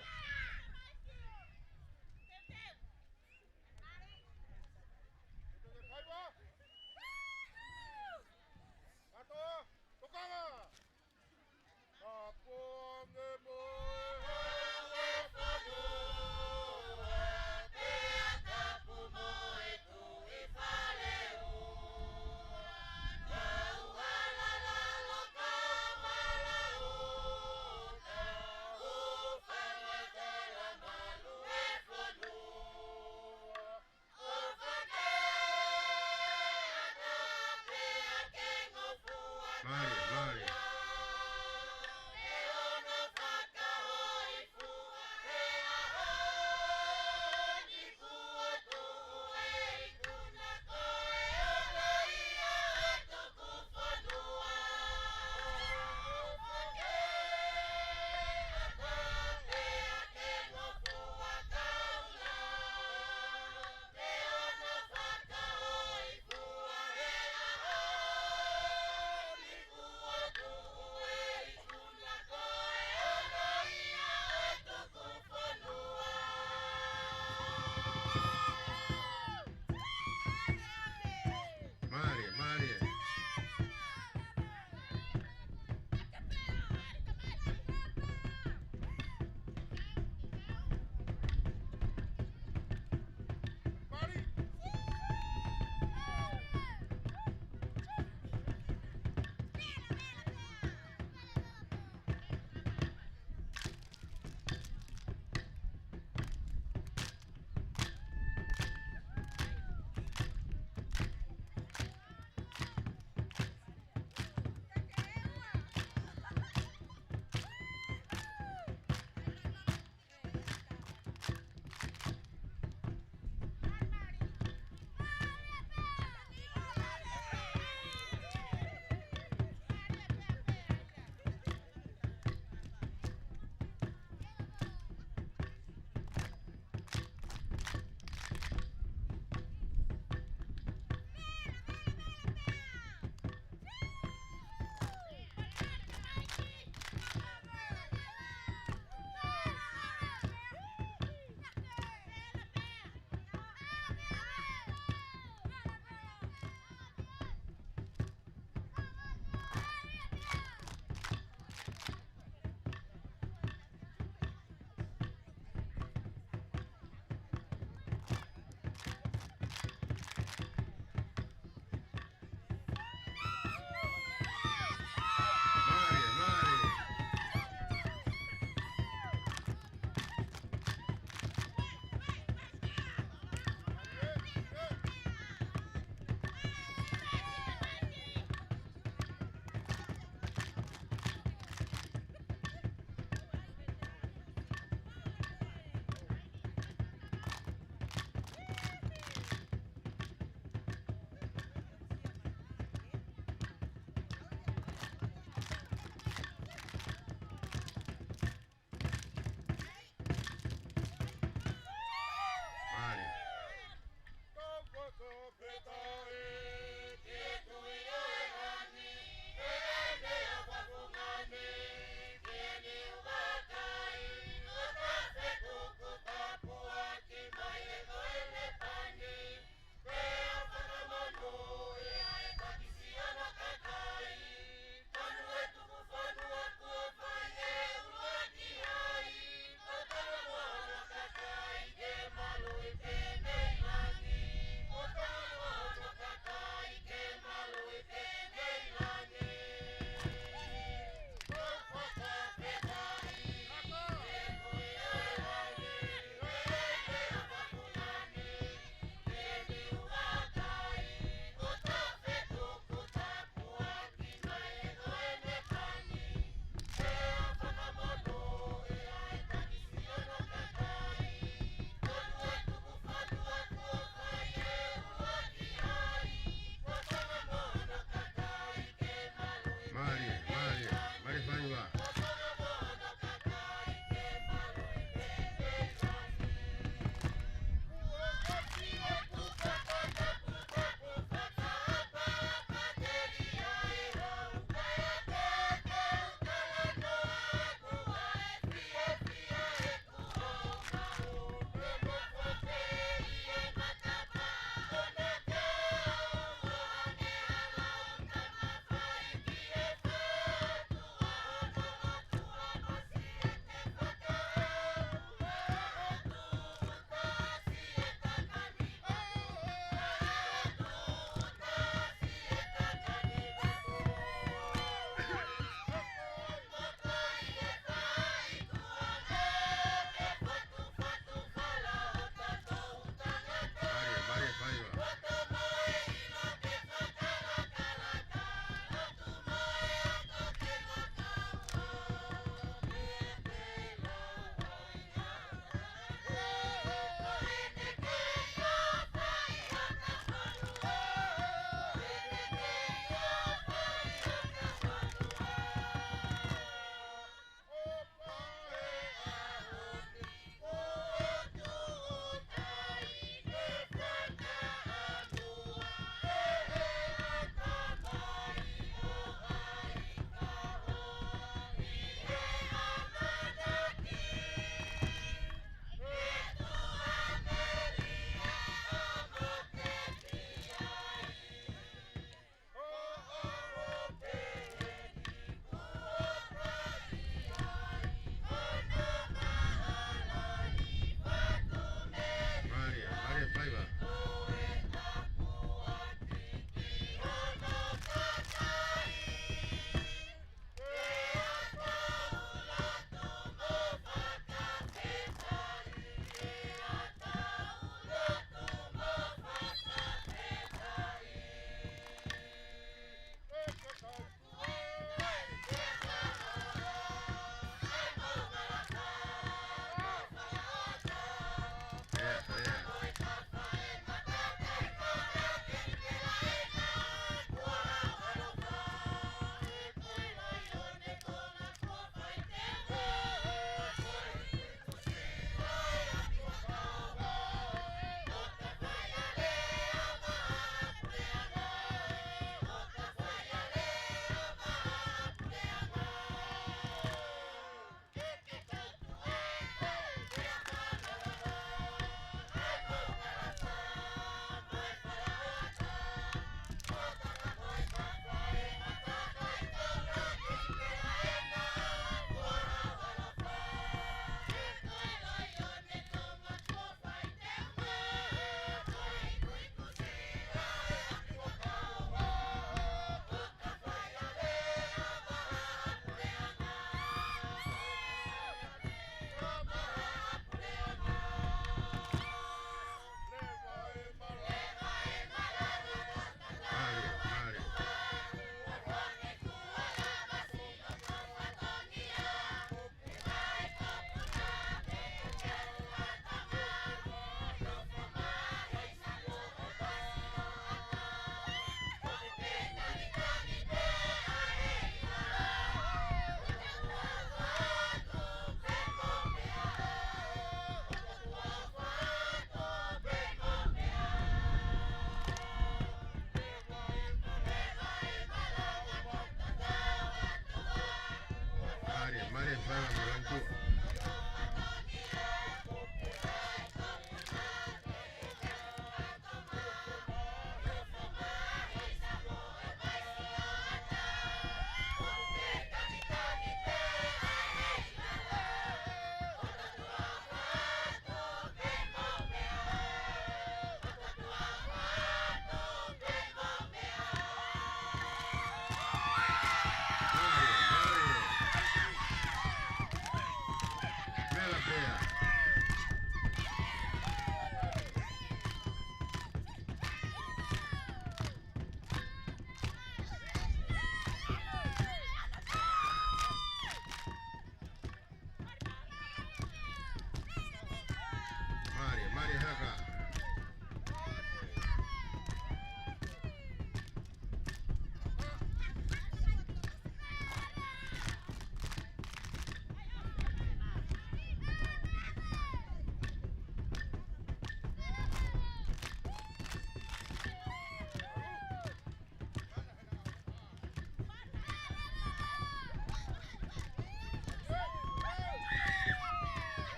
Mālie, mālie haka.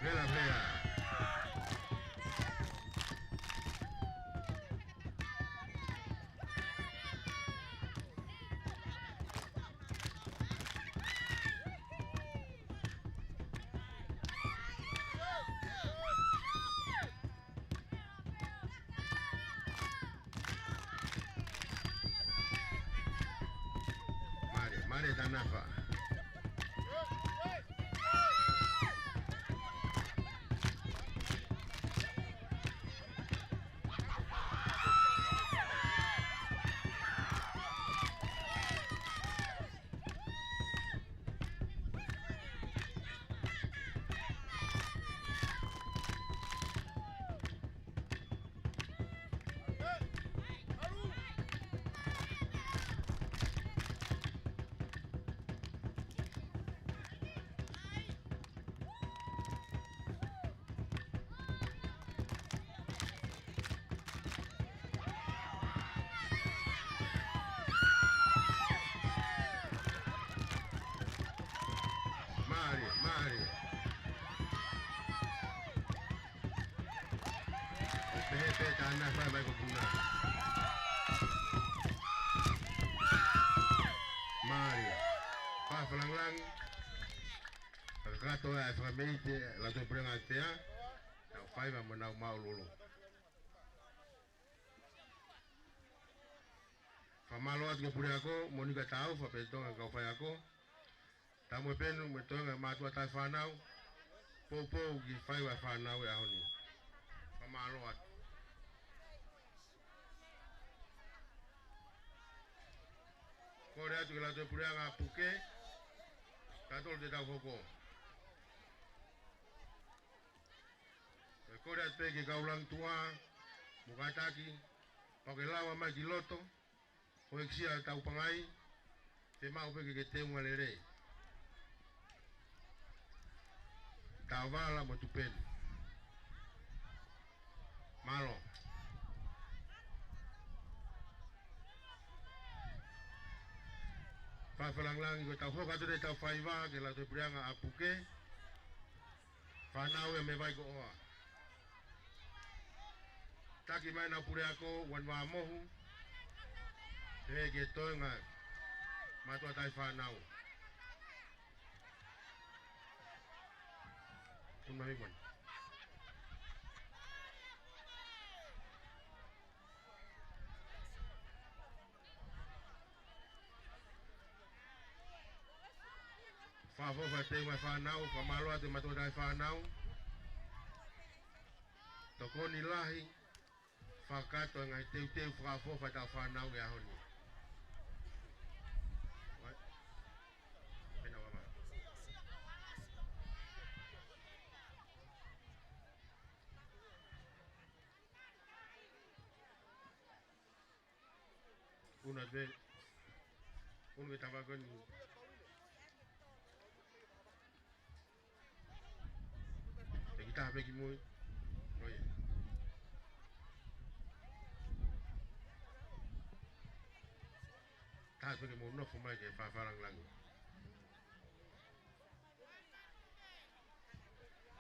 Vela, vela. Mālie, mālie Tanafa. Mālie, mālie. ʻO pehē pē Tanafa mai ko Puna. Mālie. Fakafalangalangi. Fakakakato ʻa e fakameʻite, Lautohi Puleʻanga ʻAtea. Nau faiva mo nau māʻulolo. Fakamālō atu ki he puleako, mo Nika Taufa pea Tonga kau faiako. Tau mo e penu mo e toenga mātuʻa taʻefānau. Poupou ki he faiva fānau ʻo e ʻaho ni. Fakamālō atu. Kole atu ki he Lautohi Puleʻanga ʻa Puke. Tautolu te tau hoko. ʻE kole atu pē ki he kau langi tuʻa mo kātaki, pea ke lava mai ki loto, ko e kiʻi siʻi tau pangai, te mau pē ke ke teunga lelei. Tau vala mo tupenu. Mālō. Fakafalangalangi ko e tau hoko atu ʻetau faiva ki he Lautohi Puleʻanga ʻa Puke. Fānau ia mei Vaikoʻoa. Taki mai ʻenau puleako, Uanivamohu. Pehē ki he toenga mātuʻa taʻefānau. Tuna mai mani. Fakaʻofoʻofa e teunga fānau, fakamālō atu e mātuʻa taʻefānau. Tokoni lahi, fakakakato e ngaahi teuteu fakaʻofoʻofa ʻetau fānau he ʻaho ni. Pena wama. Una te, una ke tava ko eni. Te kita pē ki mui. Ko ia. Taha pē ke mou nofo mai ke fakafalangalangi.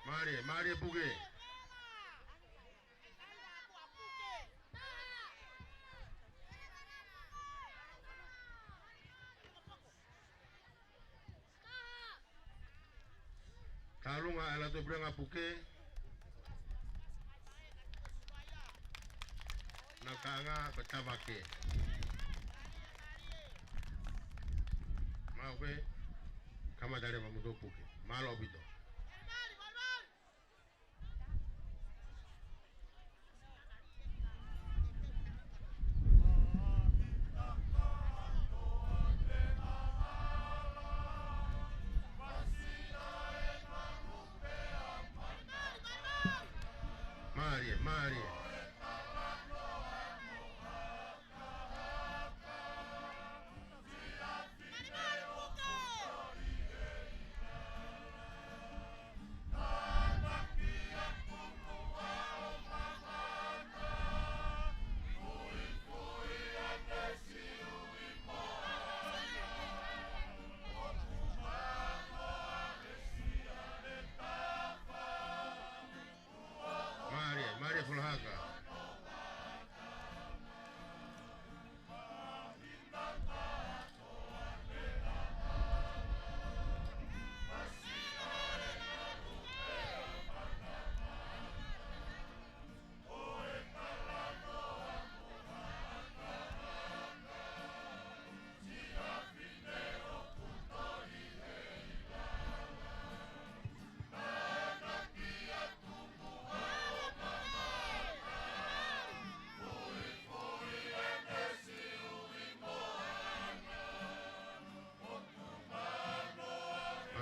Mālie, mālie puke. Tauʻolunga ʻa e Lotofale Puleʻanga puke. Nau taʻanga ko Tavake. Mau ke kamata leva mo e puke. Mālō ʻaupito. Mālie, mālie. Mālie, mālie Folahaka.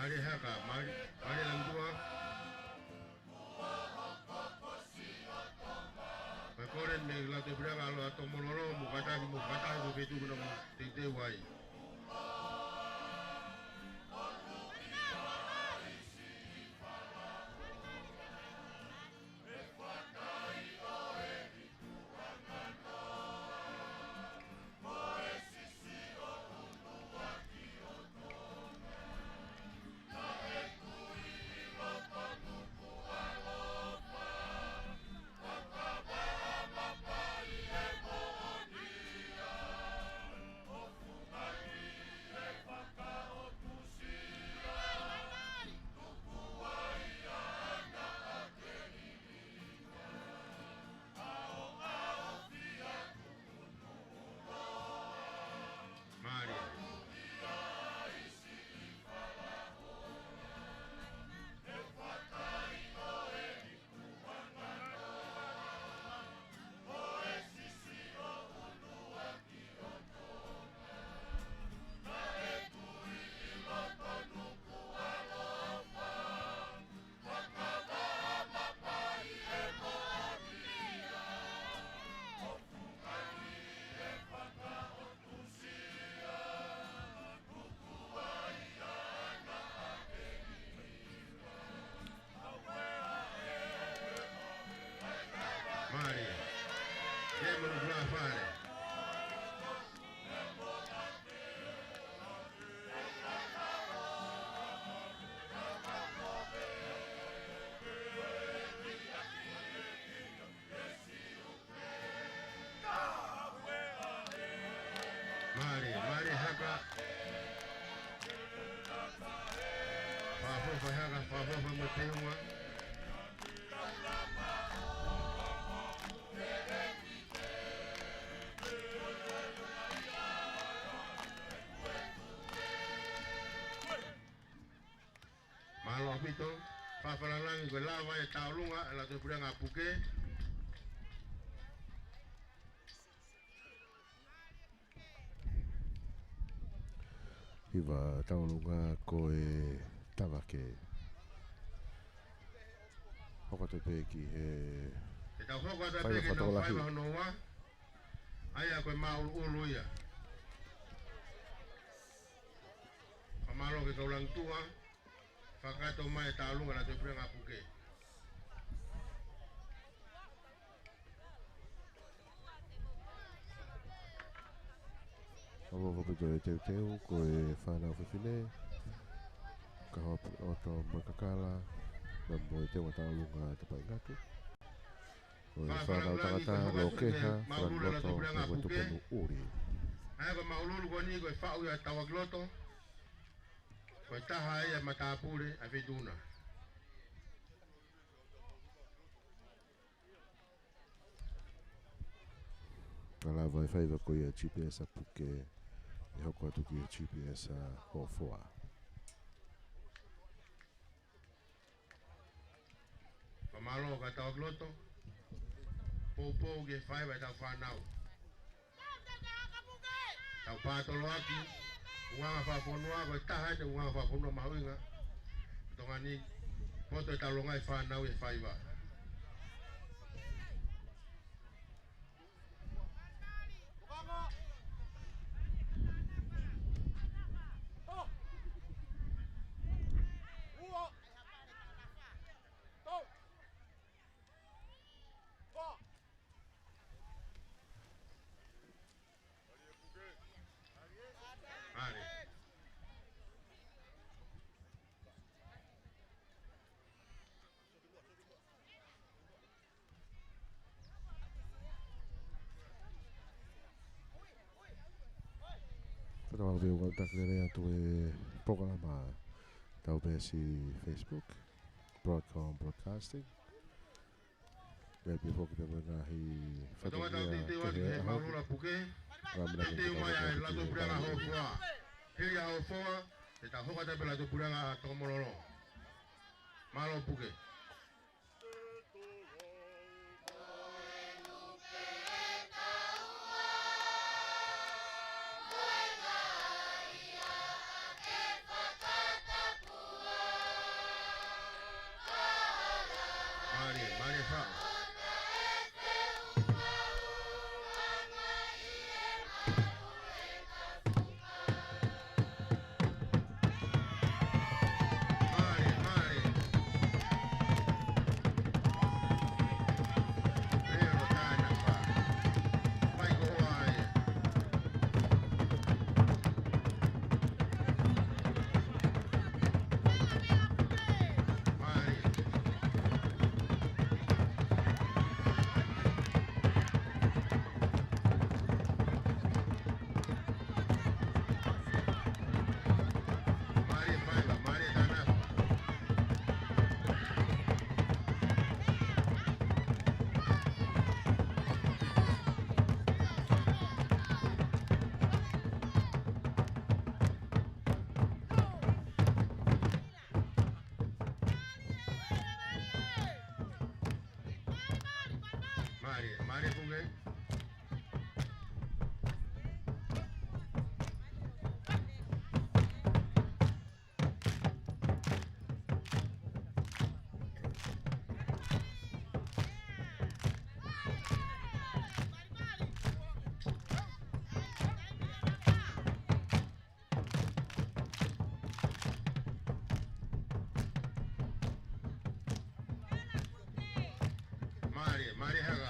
Mālie Haka, mālie, mālie Langitua. Ko e kole mei he Lotofale Puleʻanga ʻa Tomololo, mo kātaki mo kātaki mo fetuku na mo teitei wai. Mālie. Mālie. Ke manu kula fale. Mālie, mālie Haka. Fakafoʻou Haka, fakafoʻou mo e teunga. Mālō ʻaupito, Fafalalangi, ko e lava e tauʻolunga ʻa e Lotofale Puleʻanga puke. Hiva tauʻolunga ko e Tavake. Hoko atu pē ki he Ke tau hoko atu pē ki he faiva hono ua. Faiva hono ua. ʻA ia ko e māʻuluʻulu ia. Fakamālō ki he kau Langitua. Fakakakato mai e tauʻolunga ʻa e Lotofale Puleʻanga puke. ʻOfa ʻaupito e teuteu, ko e fānau fefine, Kahoa ʻOto mo e kakala, Mo e teunga tauʻolunga Tapaʻi Ngatu. Ko e fānau tangata, Lokeha, Fakaluloto, mo e Tupenu ʻUli. ʻA ia ko e māʻululu ko eni ko e faʻu ia ʻa Tauʻakiloto. Ko e taha ia e matāpule ʻa e feituʻu na. Ka lava e faiva ko ia G P S ʻa Puke, ʻe hoko atu ki he G P S ʻa Hofoa. Fakamālō kia Tauʻakiloto. Poupou ki he faiva ʻetau fānau. Tau pātoloaki, ʻulungaanga fakafonua, ko e taha eni e ʻulungaanga fakafonua mahuʻinga ʻi Tonga ni, poto ʻetau longaʻi fānau ʻi he faiva. Mālie. Fakatauange ʻoku tau taki lelei atu e polokalama ʻa tautolu pē ʻi he Facebook, Broadcom Broadcasting. Pea pehē foki pē mo e ngaahi fatongia kehe ʻa e ʻaho. Mālō Puke. Teuteu mai ʻa e Lātū Puleʻanga Hofoa. Hili ʻa Hofoa, te tau hoko atu pē Lātū Puleʻanga ʻa Tokomololo. Mālō Puke. Mālie, mālie faʻa. Mālie, mālie Puke. Mālie, mālie haka.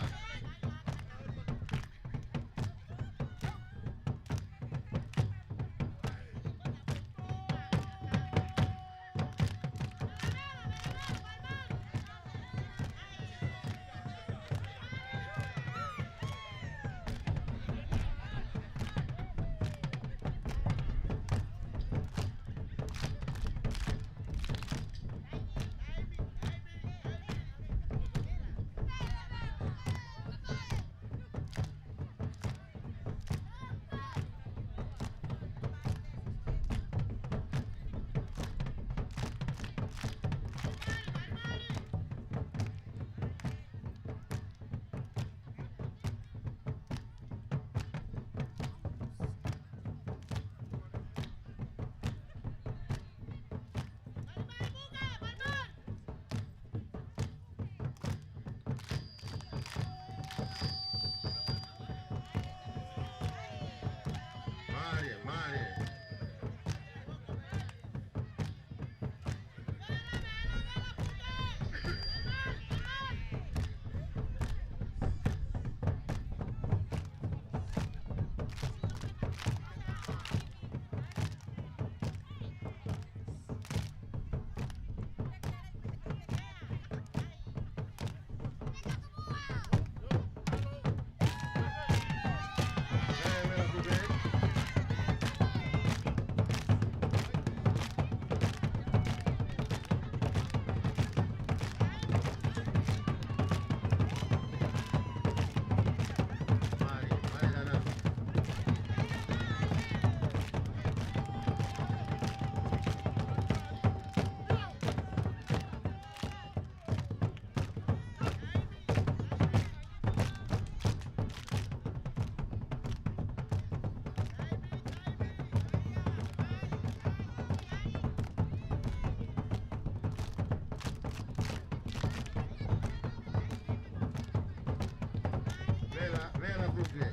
Mālie.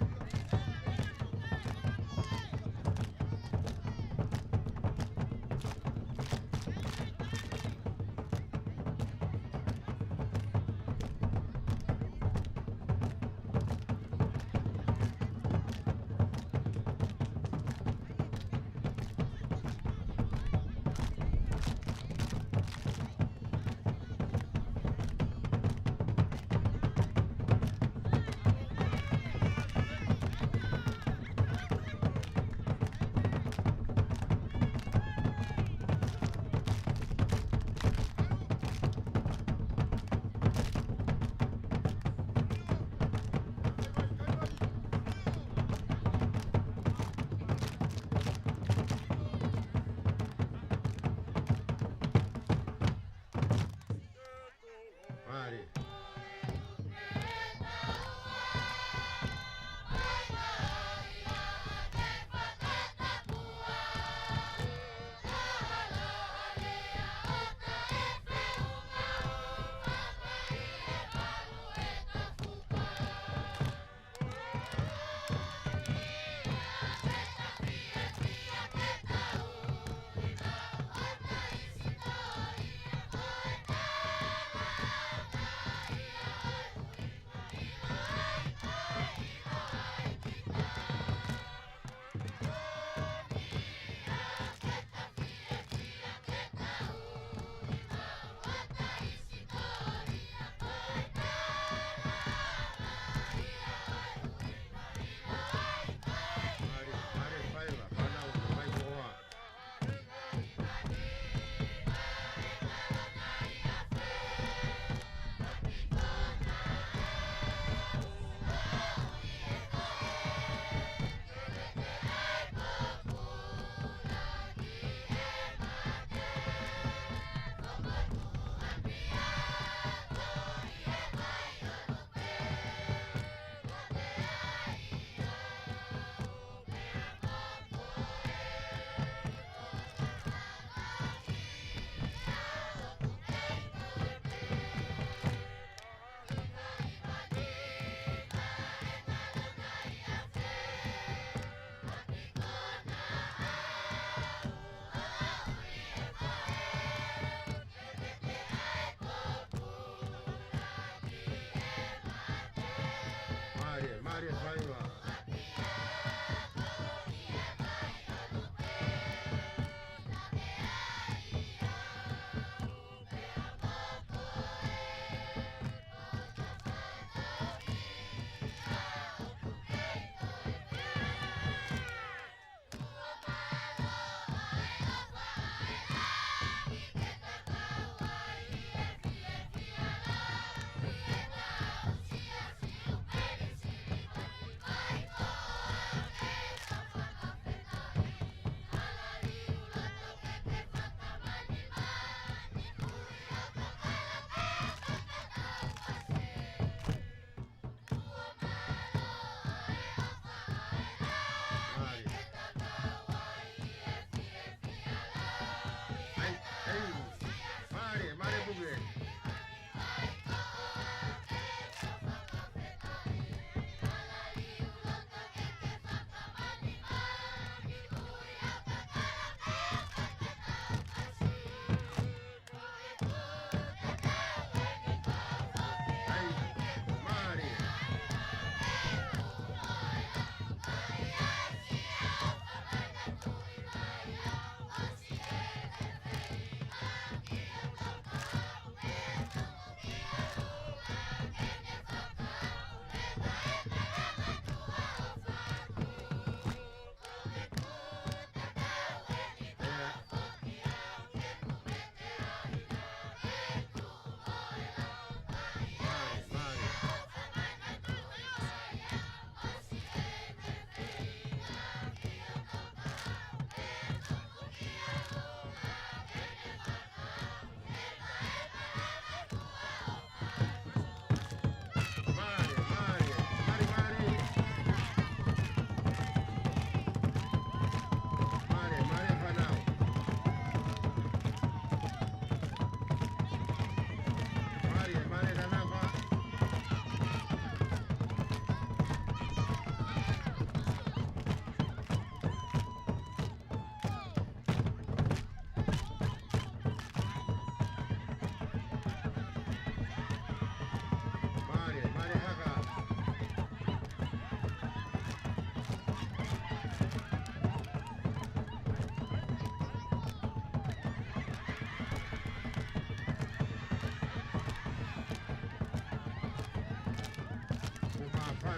Mālie, mālie faiva.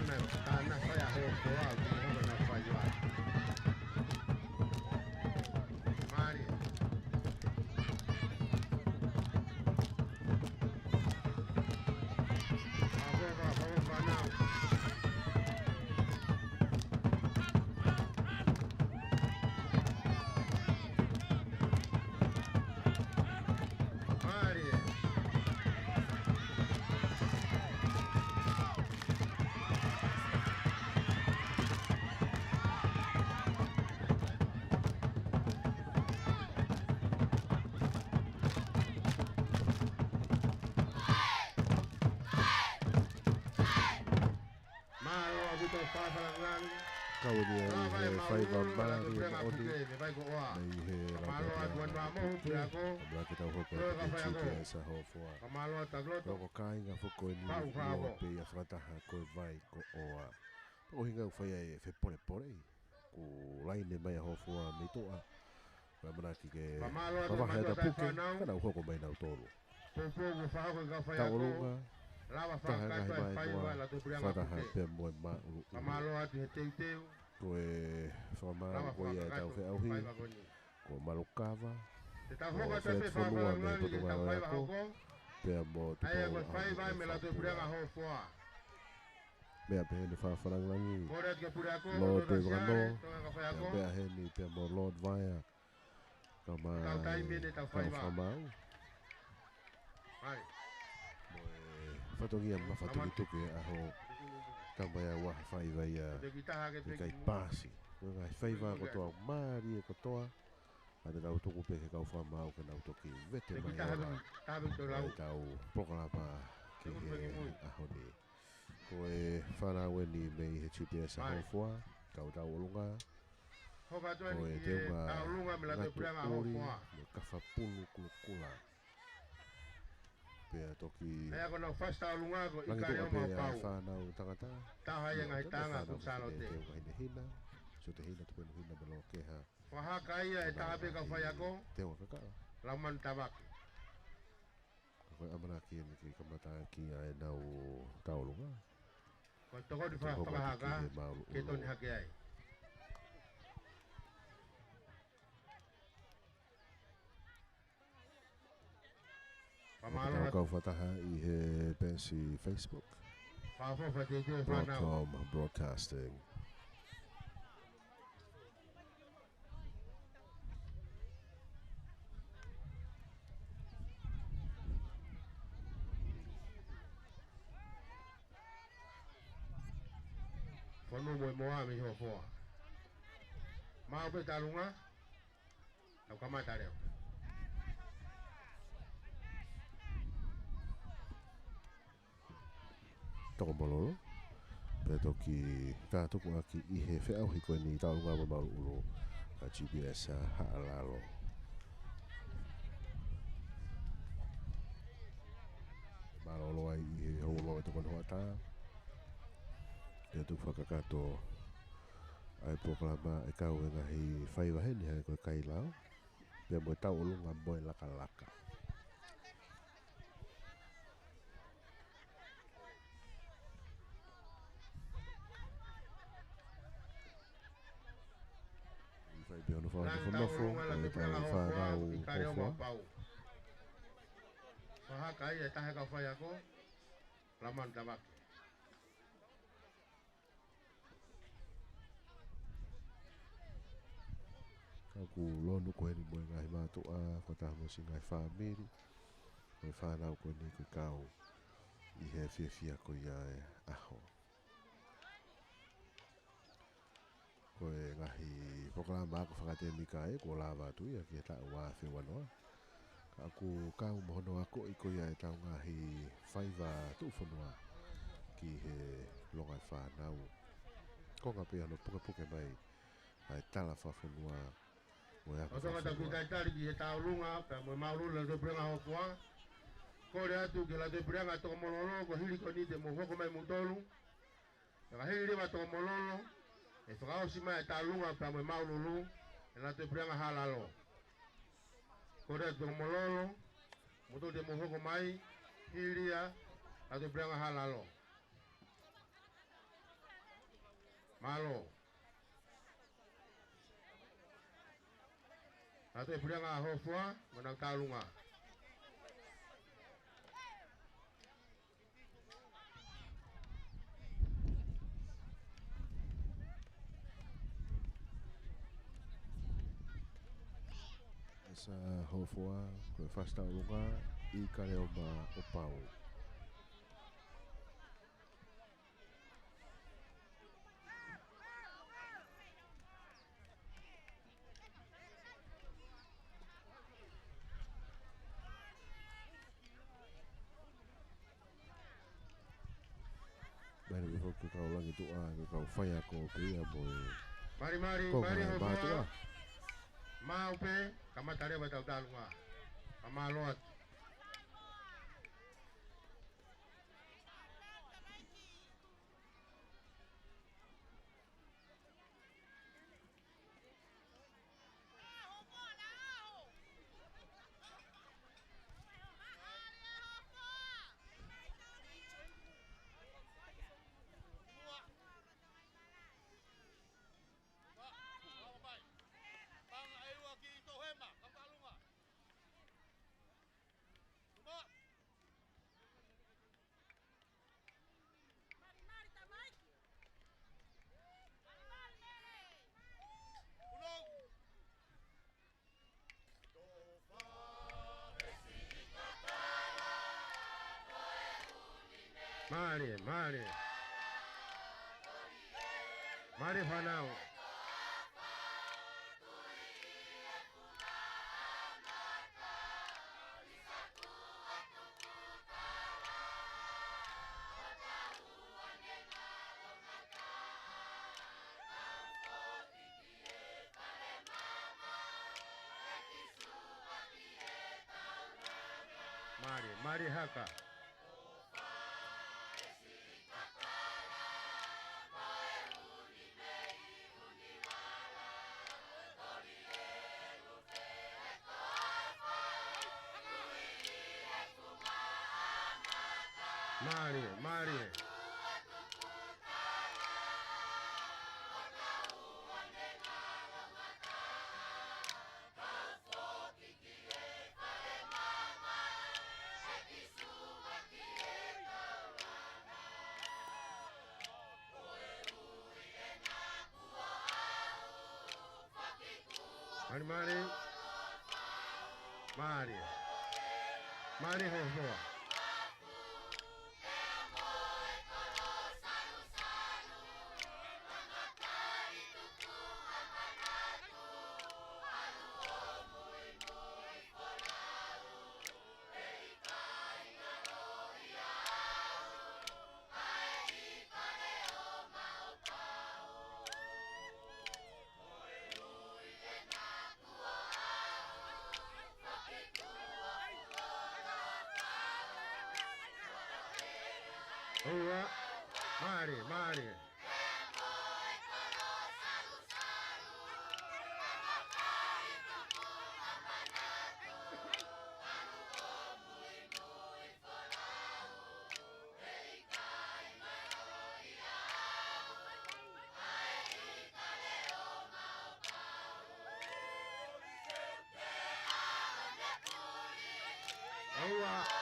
Tāna fai ʻa Hofoa, ki hanga na fai ai. Mālie. Avoka, avoka nau. Mālie. Mālō ʻaupito fakalangilangi. Kau ni e faiva mālie moʻoni. Mei he lau tau pea. Mālō atu anua mo Puleako. Mālō ke tau hoko atu ki he G P S ʻa Hofoa. Ka mālō atu ʻa loto. Loko kāinga foki eni ʻi ʻOa pē ia fakataha ko e vai ko ʻOa. Pea ko e ʻuhinga ʻoku fai ai e fepolepole. Kuo laine mai ʻa Hofoa mei tuʻa. Ko e ʻamanaki ke kavahe ʻa e tapuke, ka nau hoko mai nautolu. Tauʻolunga, taha e ngaahi mai mua, fakataha pea mo e māʻuluʻulu. Ko e fakamaau ko ia e tau feʻauhi, ko Malukava, ko Fetfonua mei Potungāue Ako, pea mo Tupou ʻAho ʻi he Fakapua. Meʻa pē heni fakalangilangi, Lord Devano, pea meʻa heni pea mo Lord Vaea, kae ʻumaʻā e kau fakamaau. Mo e fatongia mafatukituki ʻa e ʻaho, tama ia ua faiva ia, ʻikai paasi. Ko e ngaahi faiva kotoa mālie kotoa, ʻa ia te tau tuku pē ki he kau fakamaau ke nau toki vete mai ʻa e tau polokalama ki he ʻaho ni. Ko e fānau eni mei he G P S ʻa Hofoa, kau tauʻolunga. Ko e teunga ngatu ʻuli, mo e kafa pulu kulukula. Pea toki langi tuʻa pē ʻa e fānau tangata. Taha ia ngaahi tanga fānau ko Sālote. Teunga hinehina, Siotehina Tupoinuhina mo Lolokeha. Fakahaka ia e taha pē kau faiako. Teunga kakala. Lamani Tavake. Ko e ʻamanaki eni ke kamata ʻaki ʻa ʻenau tauʻolunga. Ko e tokoni fakahaka ke tonu hake ai. Fakamaau atu kau fakataha ʻi he peesi Facebook. Broadcom Broadcasting. Fonu mo e moa mei Hofoa. Maʻu pē tauʻolunga. Tau kamata leva. Toko Mololo, pea toki tātuku ʻaki ʻi he feʻauhi ko eni tauʻolunga mo e māʻuluʻulu ʻa G P S ʻa Haʻalalo. Mālōlō ai ʻi he houa ua ʻo e tokoni hoʻatā. Pea toki fakakakato ʻa e polokalama ʻe kau e ngaahi faiva heni hangē ko e kailao. Pea mo e tauʻolunga mo e lakalaka. ʻI fai pē hono fakanofonofo, ʻa e tau fānau Hofoa. Fakahaka ia e taha e kau faiako, Lamani Tavake. Ka ʻoku lonu ko eni mo e ngaahi mātuʻa, fakataha mo siʻi ngaahi fāmili, mo e fānau ko eni ko e kau ʻi he fiefia ko ia e ʻaho. Ko e ngaahi polokalama ako fakatēmika ē, kuo lava atu ia ki he taʻu ua afe uanoa. Ka ʻoku kau mo hono akoʻi ko ia e tau ngaahi faiva tuʻufonua ki he longa e fānau. Konga pē hono pukepuke mai ʻa e tala fakafonua mo e ako fakafonua. Talitali ki he tauʻolunga, pea mo e māʻuluʻulu ʻa e Puleʻanga Hofoa. Kole atu ki he Lātū Puleʻanga Toko Mololo, ko e hili ko eni te mou hoko mai moutolu. Pea ka hili leva Toko Mololo, ʻe fakaʻosi mai e tauʻolunga pea mo e māʻuluʻulu, ʻe Lātū Puleʻanga Haʻalalo. Kole atu Toko Mololo, moutolu te mou hoko mai, hili ia, Lātū Puleʻanga Haʻalalo. Mālō. Atu e puleʻanga Hōfoa, mo ʻenau tālunga. Sa Hōfoa, ko e fasi tālunga, ʻIkaleoma ʻOpau. Mali foki kau Langituʻa, kau faiako pē ia mo e Mali, mali, ko mali, Hōfoa. Mātuʻa. Maʻu pē, kamata leva ʻetau tālunga. Ka mālō atu. Mali, mali. Mali fānau. Mali, mali haka. Mali, mali. Mali, mali. Mali. Mali Hōfoa. ʻOua, mali, mali. ʻOua.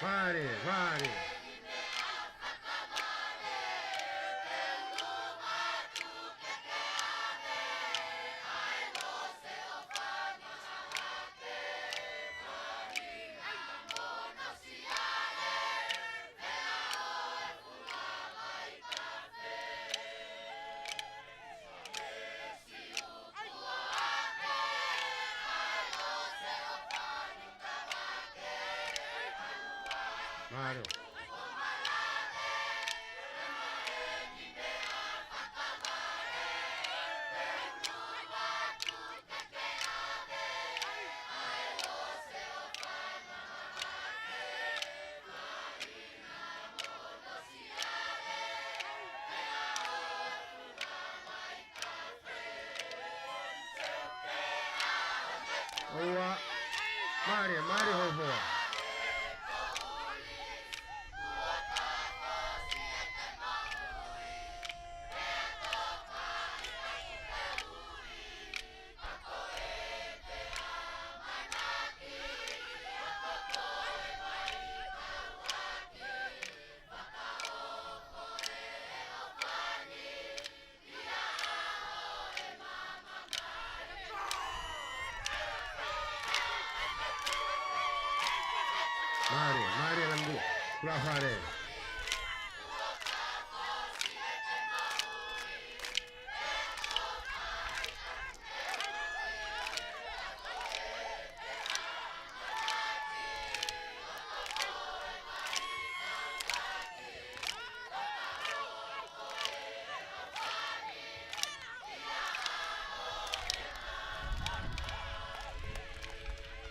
Mali, mali. Mālō. ʻOua. Mālie, mālie Hofoa. Mālie, mālie Lambu. Kula fale.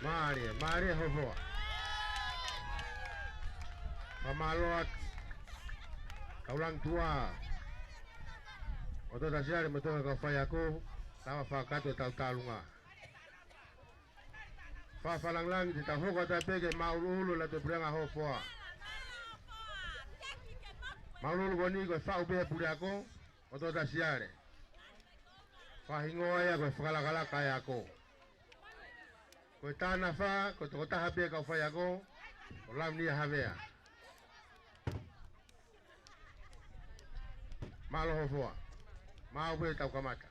Mālie, mālie Hofoa. Fakamālō atu. Kau langi tuā. ʻOtua Tasiale mo e toenga kau faiako. Tau fakakakato ʻetau tālunga. Fakalangilangi te tau hoko atu pē ke māʻuluʻulu ʻa e Lototui Puleʻanga Hofoa. Māʻuluʻulu ko eni ko e faʻu pē puleako, ʻOtua Tasiale. Fakahingoa ia ko e fakalakalaka ʻa e ako. Ko e tānafa, ko e tokotaha pē kau faiako, ko Lamnia Havea. Mālō Hofoa. Maʻu pē tau kamata.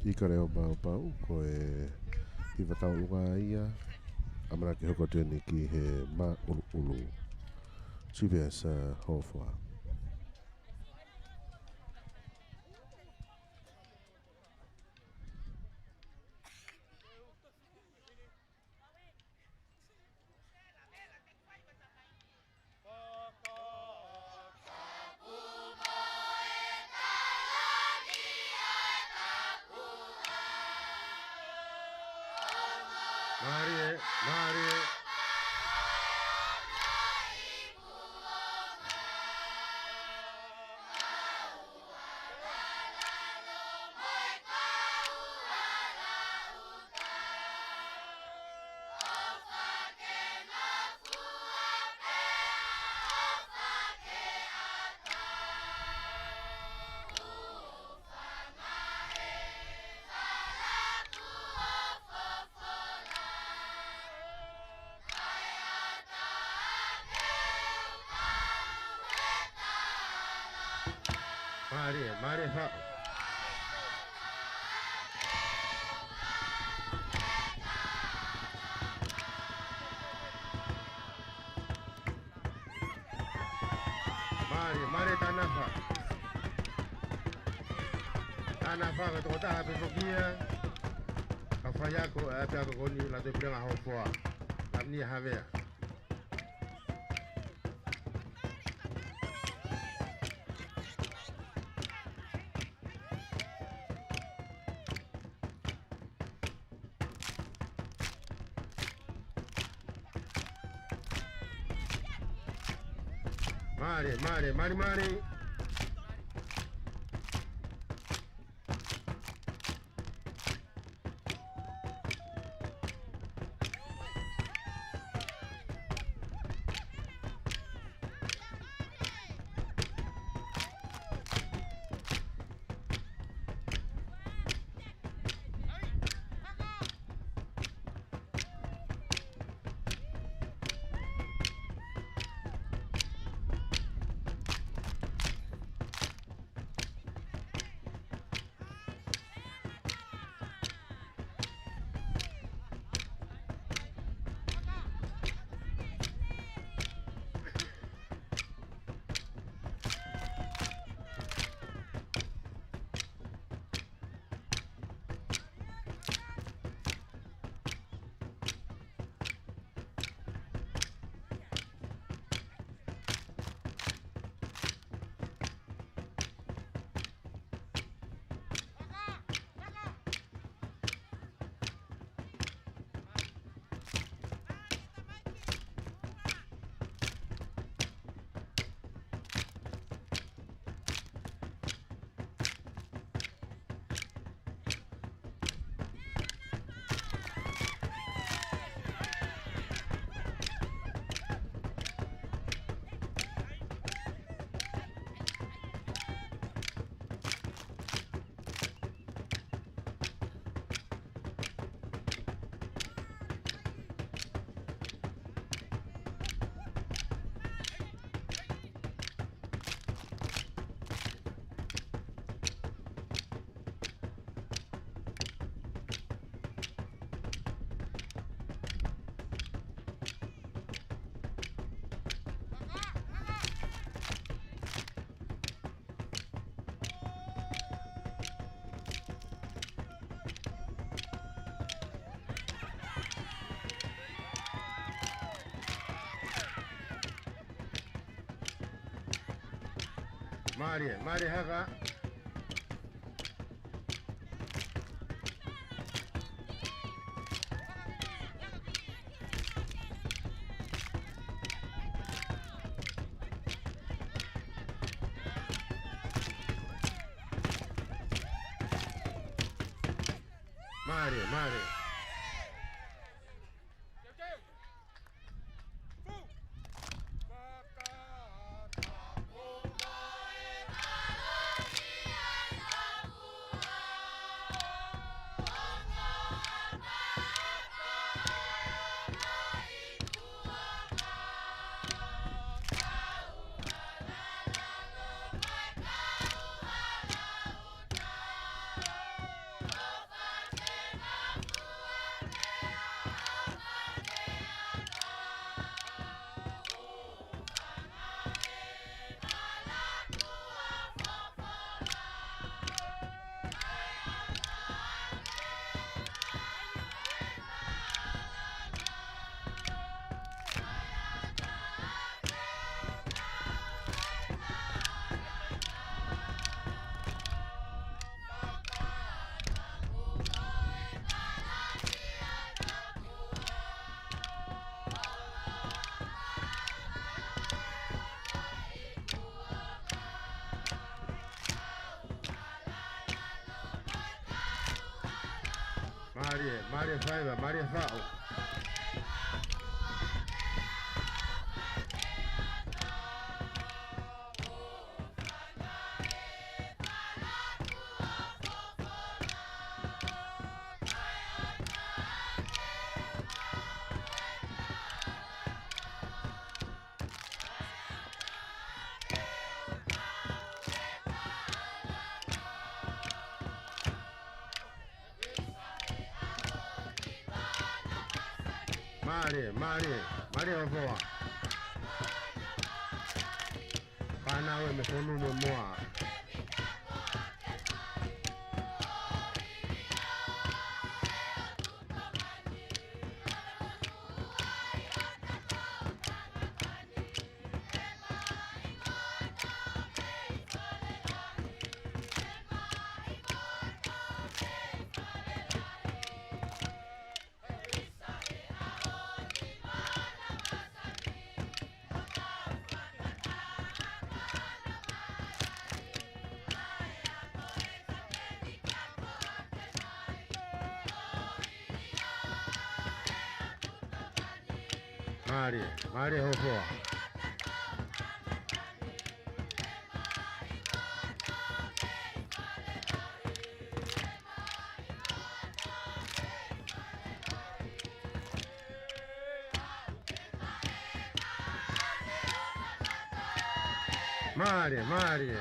ʻIkai ke u maʻu pau, ko e hiva tauʻolunga ia, ʻamanaki hoko atu eni ki he māʻuluʻulu. T V S, uh, Hofoa. Mālie, mālie. Mālie, mālie faʻu. Mālie, mālie tānafa. Tānafa ko e tokotaha pē foki ia. Kau faiako, ʻa e ʻapiako ko eni Lototui Puleʻanga Hofoa. Lamnia Havea. Mālie, mālie, mālie, mālie. Mālie, mālie haka. Mālie, mālie. Mālie, mālie faiva, mālie faʻu. Mālie, mālie, mālie ʻOfoa. Fānau ē mei Fonua mo Moa. Mālie, mālie ʻOfoa. Mālie, mālie.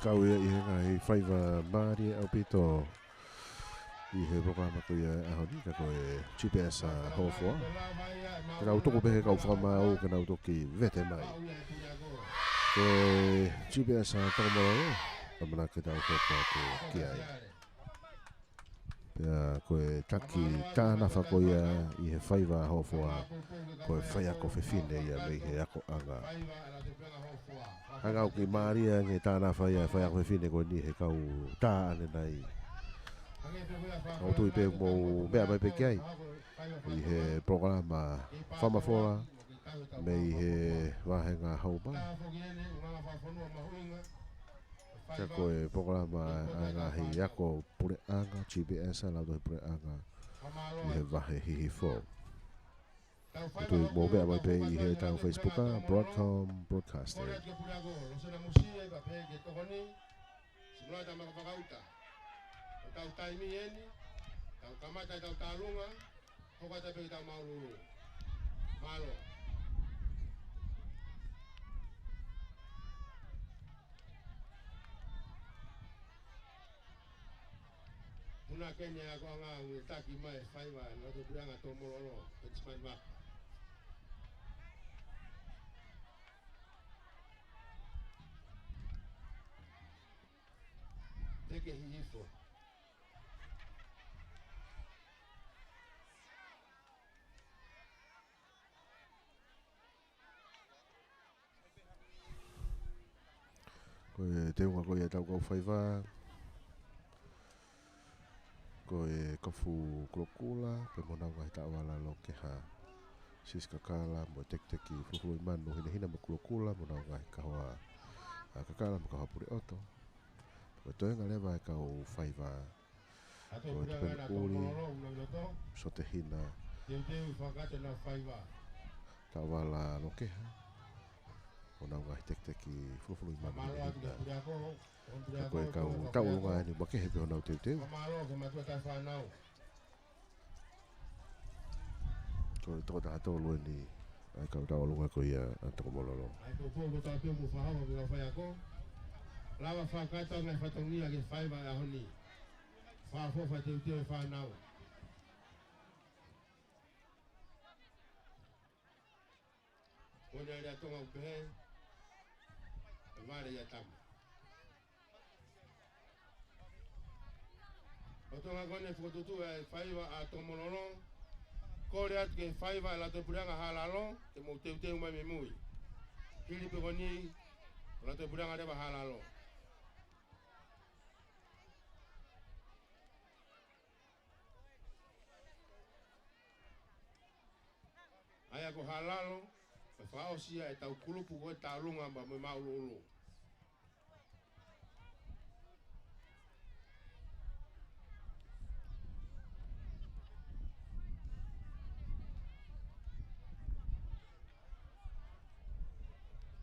Kau ia ʻi he ngaahi faiva mālie ʻaupito ʻi he polokalama ko ia ʻo e ʻaho ni, ka ko e G P S ʻa Hofoa. Ke tau tuku pē he kau fakamaau ke nau toki vete mai. Ko e G P S ʻa Tongomololo, ʻamanaki ke tau hoko atu ki ai. Pea ko e taki tānafa ko ia ʻi he faiva ʻa Hofoa, ko e faiako fefine ia mei he akoʻanga. Hanga ʻo kiʻi mālie ange e tānafa ia ʻa e faiako fefine ko eni he kau tā ʻanenai. ʻOku ou tui pē mou meʻa mai pē ki ai ʻi he polokalama fakamafola mei he vāhenga Haʻapai. Ka ko e polokalama ʻa e ngaahi ako puleʻanga, G P S ʻa e Lautohi Puleʻanga ʻi he vahe Hihifo. ʻOku ou tui mou meʻa mai pē ʻi heʻetau Facebook ʻa Broadcom Broadcasting. Simulau ta maka fakauta. Ko ʻetau taimi eni, tau kamata ʻetau tālunga, hoko atu pē ke tau māʻulūʻulu. Mālō. Muna keni ʻa e akoʻanga ʻoku ne taki mai e faiva ʻa e Lautohi Puleʻanga Tongomololo, Penisimani Vaka. Teke Hihifo. Ko e teunga ko ia ʻetau kau faiva, ko e Kofu Kulokula pea mo honau ngaahi taʻovala Lokeha, Sisi Kakala mo e Tekiteki Fulufuluimanu Hinehina mo Kulokula mo honau ngaahi kahoa ʻa Kakala mo e kahoa Puleʻoto. Ko e toenga leva e kau faiva, ko e Tupenu ʻUli, Sote Hina, taʻovala Lokeha, mo honau ngaahi Tekiteki Fulufuluimanu Hinehina. Ka ko e kau tauʻolunga eni makehe pē honau teuteu. Ko e toko taha tolu eni ʻa e kau tauʻolunga ko ia ʻa Tongomololo. ʻA e poupou ko e tāpeu mo fahava pea faiako. Lava fakakakato ngaahi fatongia ki he faiva ʻo e ʻaho ni. Fakaʻofoʻofa e teuteu e fānau. Ko eni ʻa e lea Tonga ʻoku pehē, ʻe vale ʻi ha tama. ʻO Tonga ko eni fokotuʻutuʻu e faiva ʻa Tongomololo, kole atu ki he faiva ʻa e Lautohi Puleʻanga Haʻalalo, ke mou teuteu mai mei mui. Hili pē ko eni, Lautohi Puleʻanga leva Haʻalalo. ʻA ia ko Haʻalalo, ʻe fakaʻosi ia ʻetau kulupu ko e tālunga mo e māʻulūʻulu.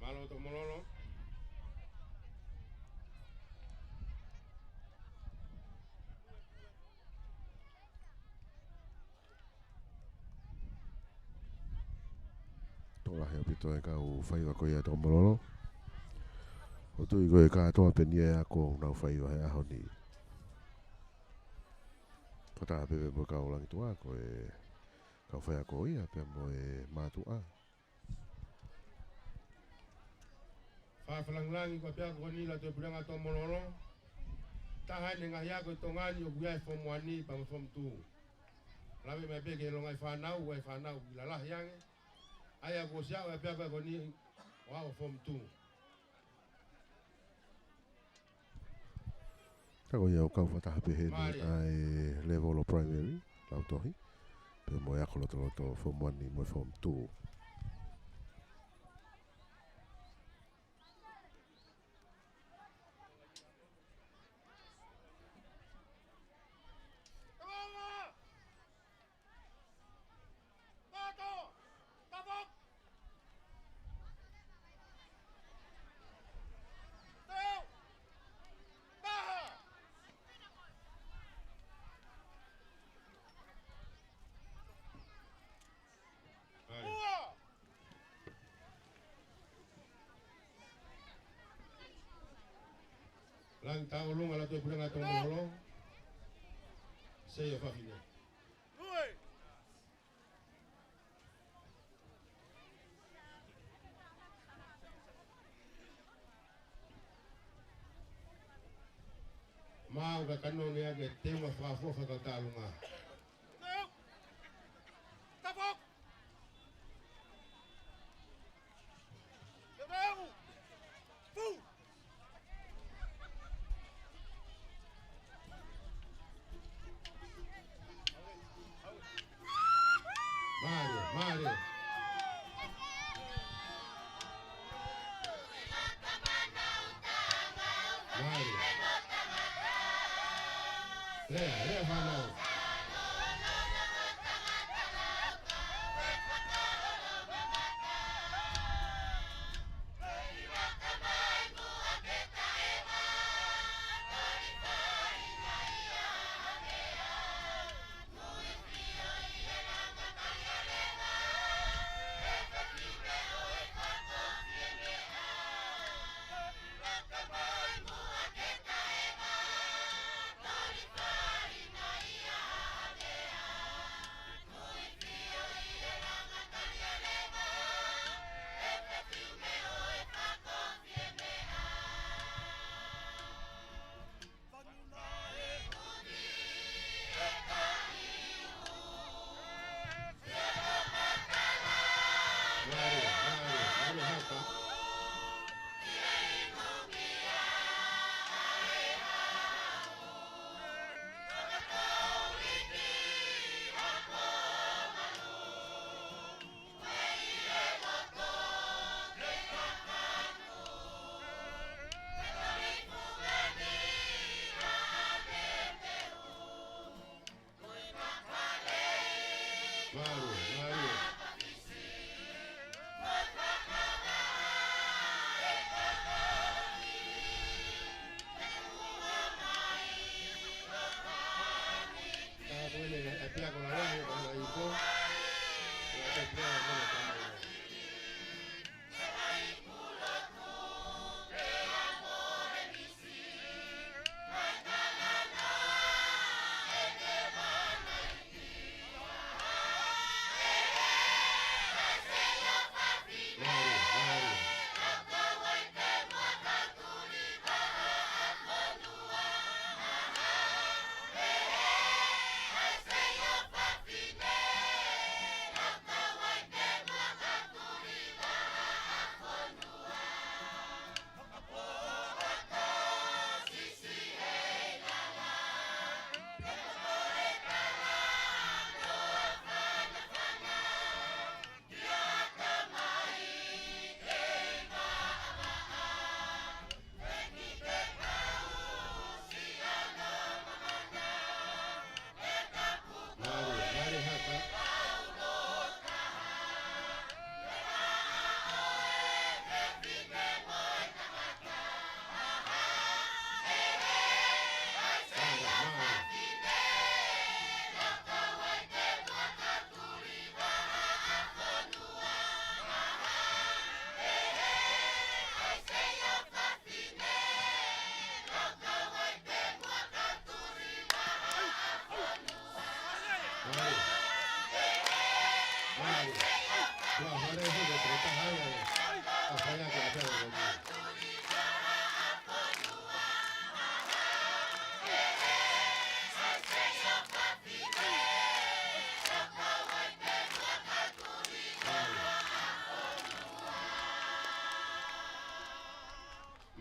Mālō Tongomololo. Tokolahi ʻaupito e kau faiva ko ia Tongomololo. ʻOku ou tui ko e kātoa pē eni e ako ʻoku nau faiva he ʻaho ni. Ko e taha pē mo e kau langituʻa, ko e kau faiako ia pea mo e mātuʻa. Fakalangilangi ko e pea ko eni Lautohi Puleʻanga Tongomololo. Taha eni e ngaahi ako ʻi Tonga ni ʻoku ʻi ai e Form One pea mo e Form Two. Lave mai pē ki he longaʻi fānau, ʻa e fānau ʻoku lalahi ange. ʻA ia kuo ʻosi aʻu e pea ko eni ʻo aʻu Form Two. Ka ko ia ʻoku kau fakataha pē heni ʻa e level ʻo e primary, Lautohi, pea mo e ako lotoloto Form One mo e Form Two. Langi Taulunga, Lototui Puleʻanga Tongomololo. Seia Fafine. Mau ka kanoneʻaki e teunga fakaʻofoʻofa ʻa Taulunga. Mālie, mālie. Mālie. Lea, lea fānau.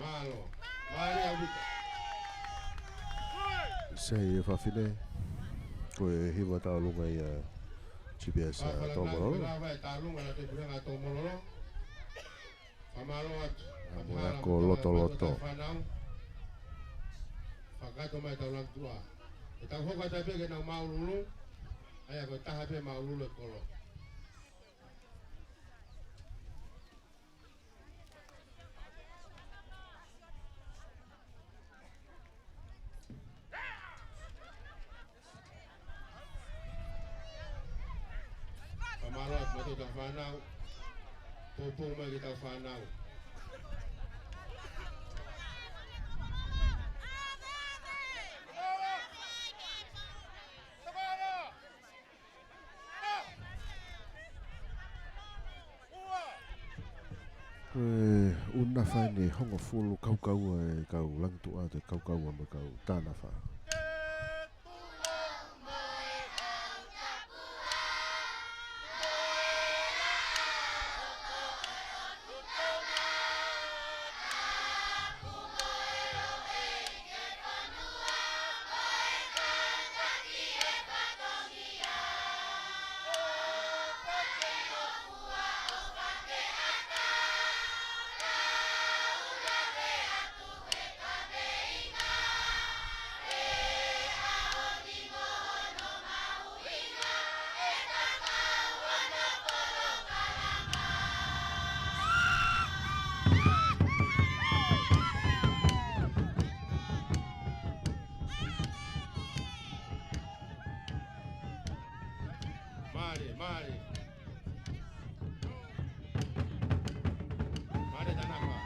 Mālō. Mālō, ʻaupito. Seia Fafine, ko e hiva Taulunga ia, G P S, ʻa, Tongomololo. Lava e Taulunga, Lototui Puleʻanga Tongomololo. Fakamālō atu. ʻA, mo e ako lotoloto. Fānau. Fakakakato mai tau langi tuʻa. ʻE tau hoko atu pē ke nau māʻulūʻulū. ʻA ia ko e taha pē māʻulūʻulū e kolo. Fakamālō atu mautolu kau fānau. Poupou mai ki he kau fānau. Fai ʻene hongofulu kaukaua e kau Langituʻa, toe kaukaua mo e kau Tanafa. Mālie, mālie. Mālie Tanafa.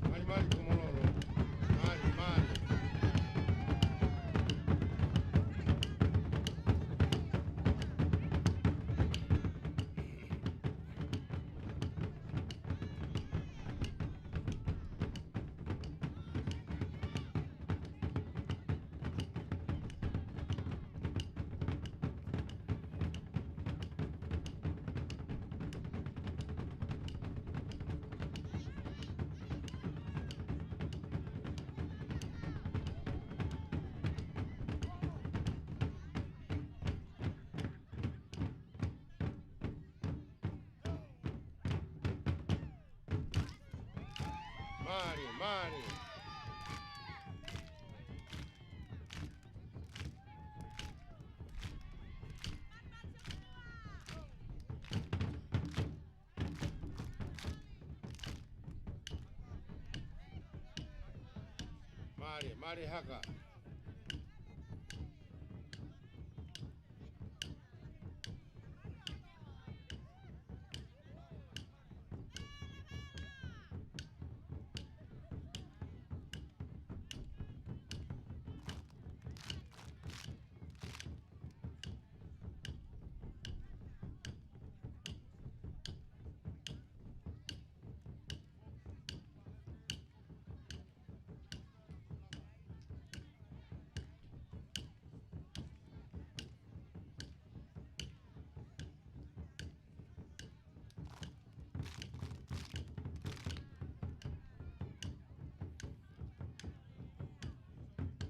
Mālie, mālie Komololo. Mālie, mālie. Mālie, mālie. Mālie, mālie haka.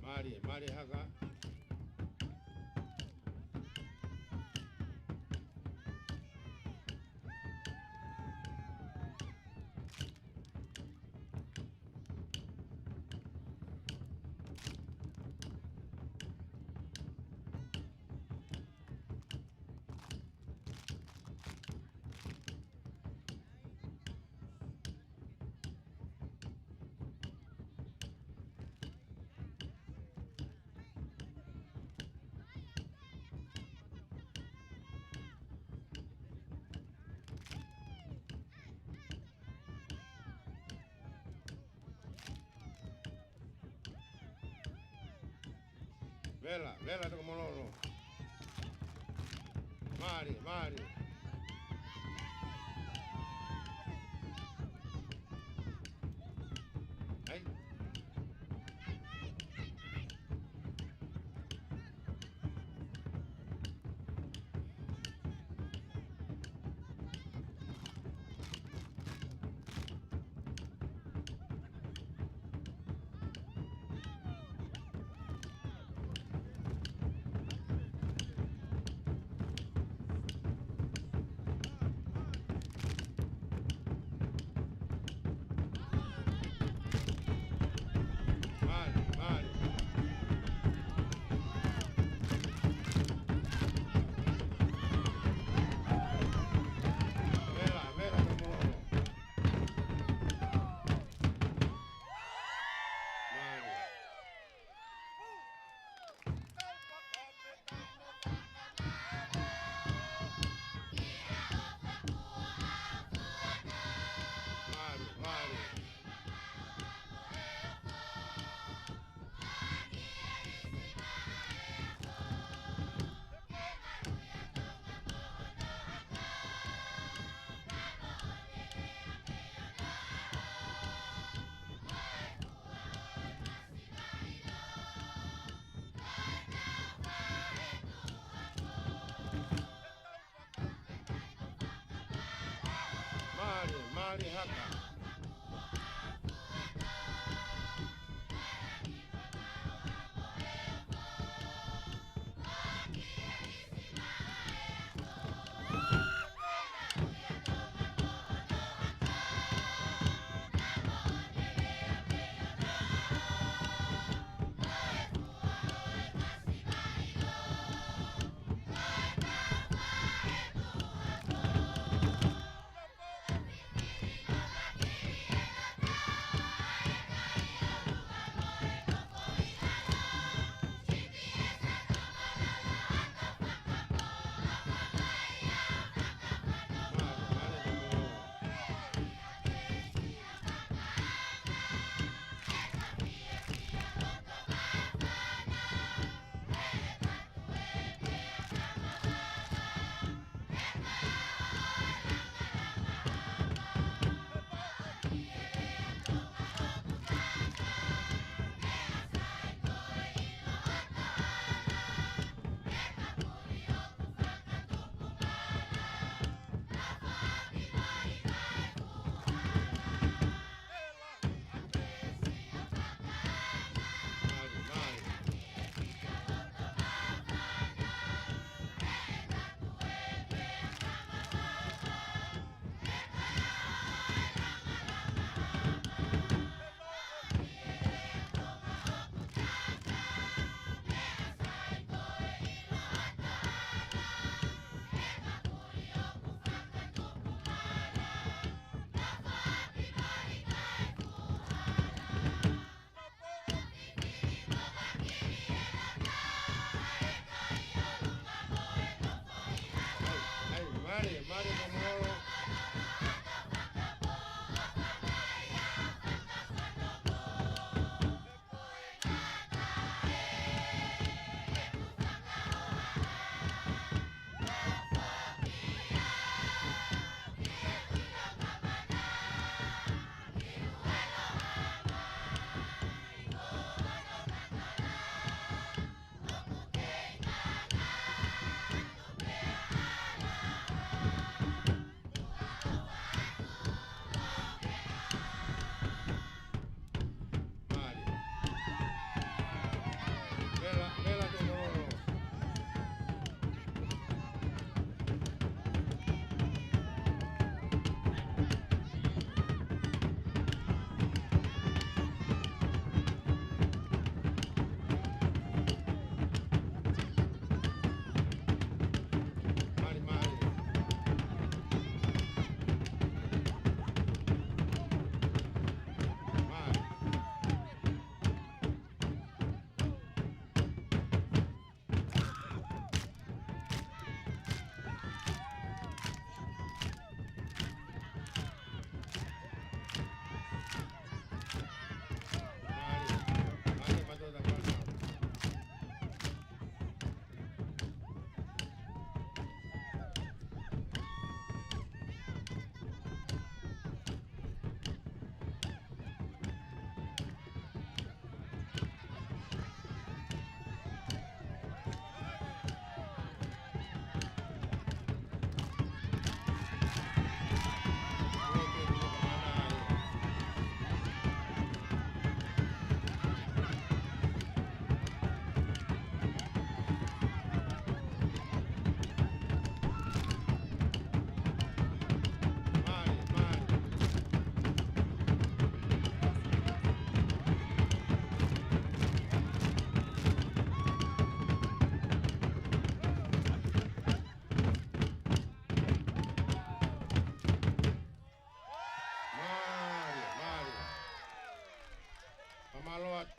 Mālie, mālie haka. Vela, vela toko mololo. Mālie, mālie. Ai. Male haka. Ai, ai, male, male, Tongomololo. Male. Vela, vela Tongomololo. Male, male. Male. Mālie, mālie. Fakamālō atu.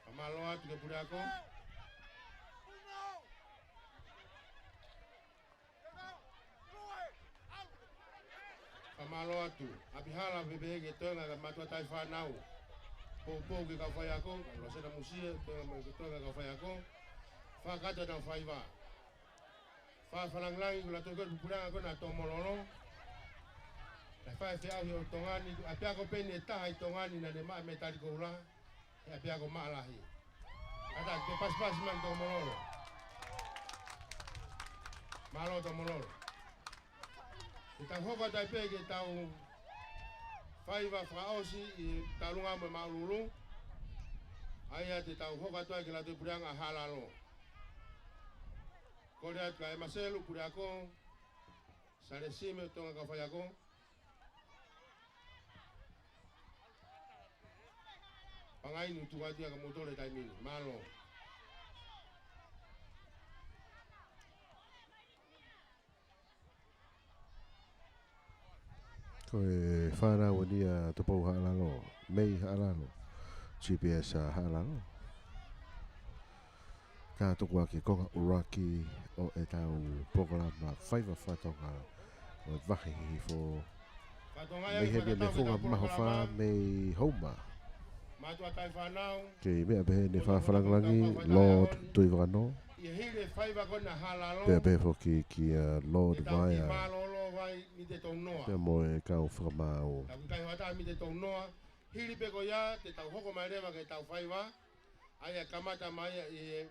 Fakamālō atu ki he puleako. Fakamālō atu. ʻApihala pē pehē ki he toenga ʻa e mātuʻa taʻefānau. Poupou ki he kau faiako, Losena Musie, toenga mai ki he toenga kau faiako. Fakakakato ʻenau faiva. Fakalangilangi ko e lātū ko e puleʻanga ko ena ʻo Tongomololo. Naʻe fai e feʻauhi ʻo Tonga ni, ʻapiako pē eni ʻe taha ʻi Tonga ni naʻa ne maʻu e mētali koula. He ʻapiako maʻa lahi. Kātaki, ke pasipasi mai ki Tongomololo. Mālō Taumololo. Te tau hoko atu ai pē ki heʻetau faiva fakaʻosi ʻi he taulunga mo e māʻuluʻulu. ʻA ia te tau hoko atu ai ki he Lātū Puleʻanga Haʻalalo. Kole atu kia ʻEmaselu Puleako, Salesime Tonga kau faiako, Pangainu, tuku atu ia kia moutolu he taimi ni. Mālō. Ko e fānau eni ʻa Tupou Haʻalalo, mei Haʻalalo, G P S ʻa Haʻalalo. Ka tuku ʻaki e konga ʻuluaki ʻo ʻetau polokalama faiva faka-Tonga ʻo e vahe Hihifo. Mei he mei he funga Mahofa mei Houma. Mātuʻa taʻefānau. Kei meʻa pehē ni fakafalangalangi, Lord Tuʻivakanō. ʻI he hili e faiva ko ena Haʻalalo. Pea pehē foki kia Lord Vaea. Mālōlō vai Mite Tounoa. Pea mo e kau fakamaau. Tau kai hoata Mite Tounoa. Hili pē ko ia, te tau hoko mai leva ki heʻetau faiva. ʻA ia kamata mai ia ʻi he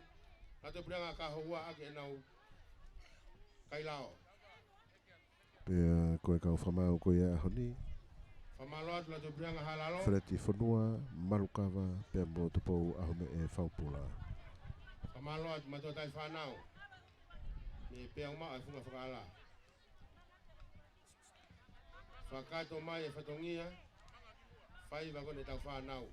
Lātū Puleʻanga Kahoua ʻaki ʻenau kailao. Pea ko e kau fakamaau ko ia ʻaho ni. Fakamālō atu Lātū Puleʻanga Haʻalalo. Feleti Fonua, Malukava, pea mo Tupou ʻAhomeʻe Faupula. Fakamālō atu mātuʻa taʻefānau. Mei Peau Maʻa e funga fakaʻala. Fakakātoa mai e fatongia faiva ko ena ʻetau fānau.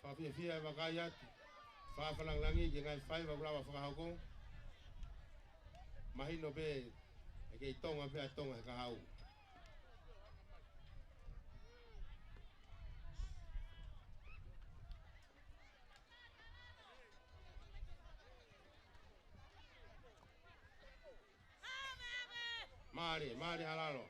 Fakafiefia e vakai atu, fakafalangalangi ki he ngaahi faiva kuo lava fakahoko. Mahino pē ʻe kei Tonga pē ʻa Tonga he kahaʻu. Mālie, mālie Haʻalalo.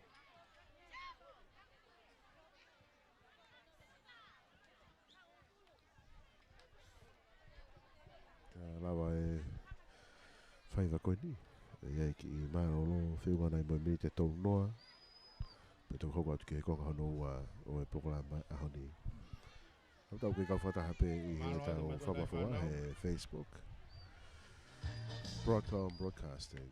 Ka lava e faiva ko eni, ʻe ʻi ai e kiʻi mālōlō feʻunga nai mo e miniti ʻe tolu noa. Pea toki hoko atu ki he konga hono ua ʻo e polokalama ʻaho ni. Tau tau ke kau fakataha pē ʻi heʻetau fakafoa he Facebook. Broadcom Broadcasting.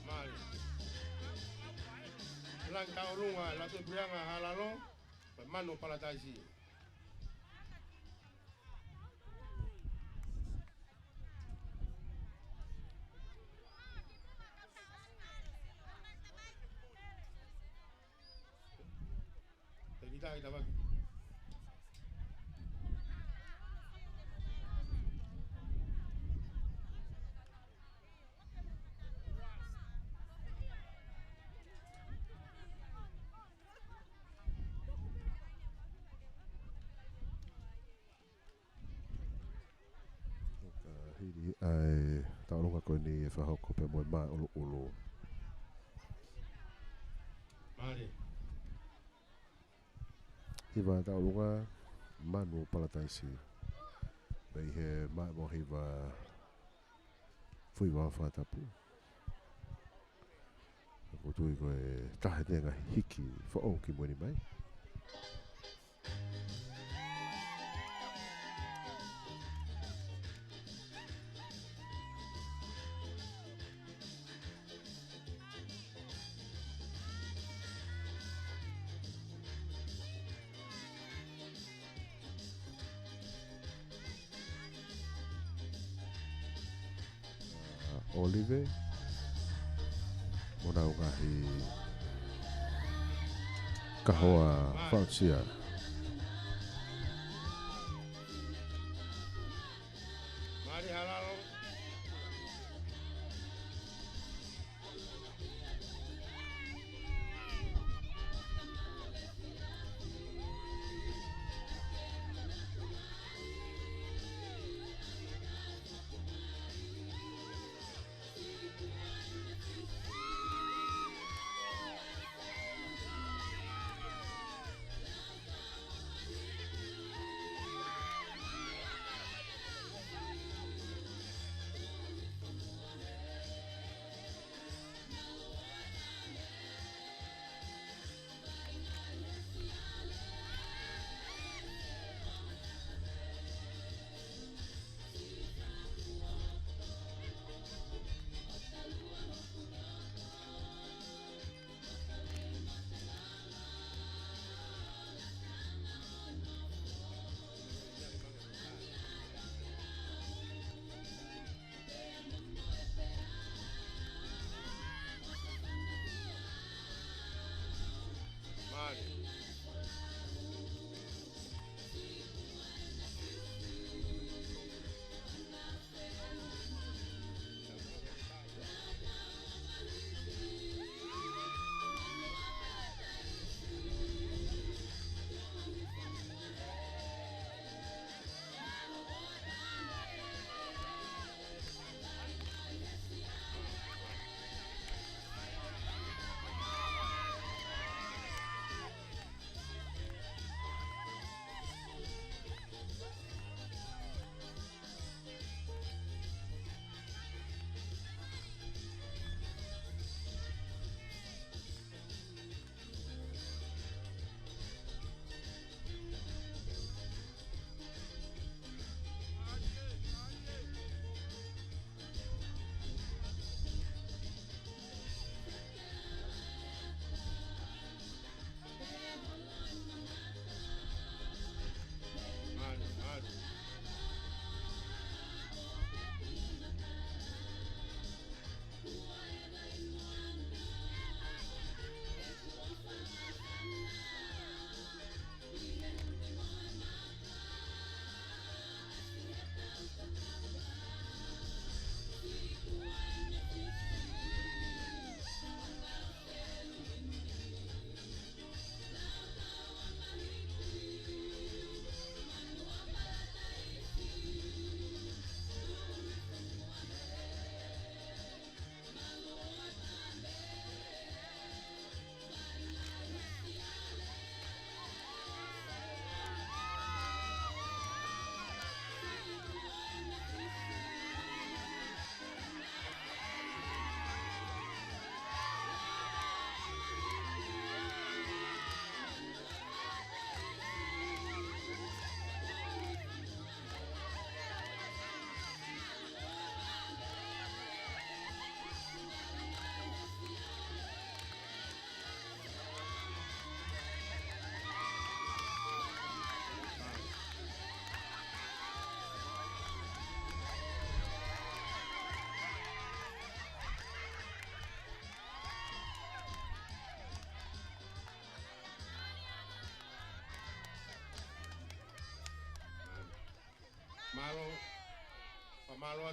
Mālie. Langi tauʻolunga, Lātū Puleʻanga Haʻalalo, pea Manu Palataisi. Te kita kita bagi. Ka hili ʻa e tauʻolunga ko eni ʻe fakahoko pea mo e māʻuluʻulu. Mālie. Hiva tauʻolunga, Manu Palataisi. Mei he maʻa mo hiva Fuiva Fakatapu. ʻOku ou tui ko e taha e tenga hiki foʻou ki muʻa ni mai. ʻOlive mo ʻenau ngaahi kahoa fausia. Mālie Haʻalalo.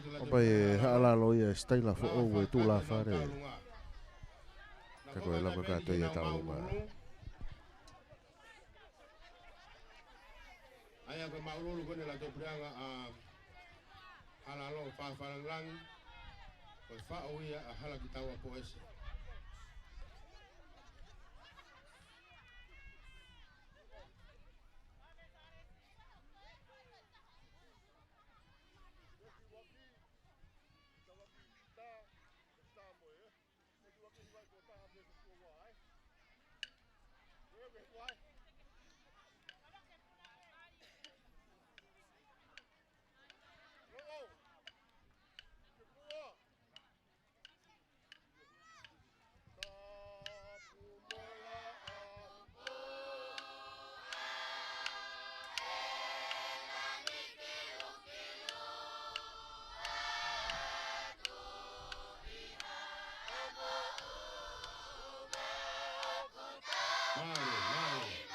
ʻOku pau ʻe Haʻalalo ia e sitaila foʻou e tulafale. Ka ko e lava kātoa ia e taulunga. ʻA ia ko e māʻulūʻulu ko eni ʻa e lātou puleʻanga ʻa Haʻalalo Fafalangilangi, ko e faʻu ia ʻa Halakitaua Poese. Mālie, mālie.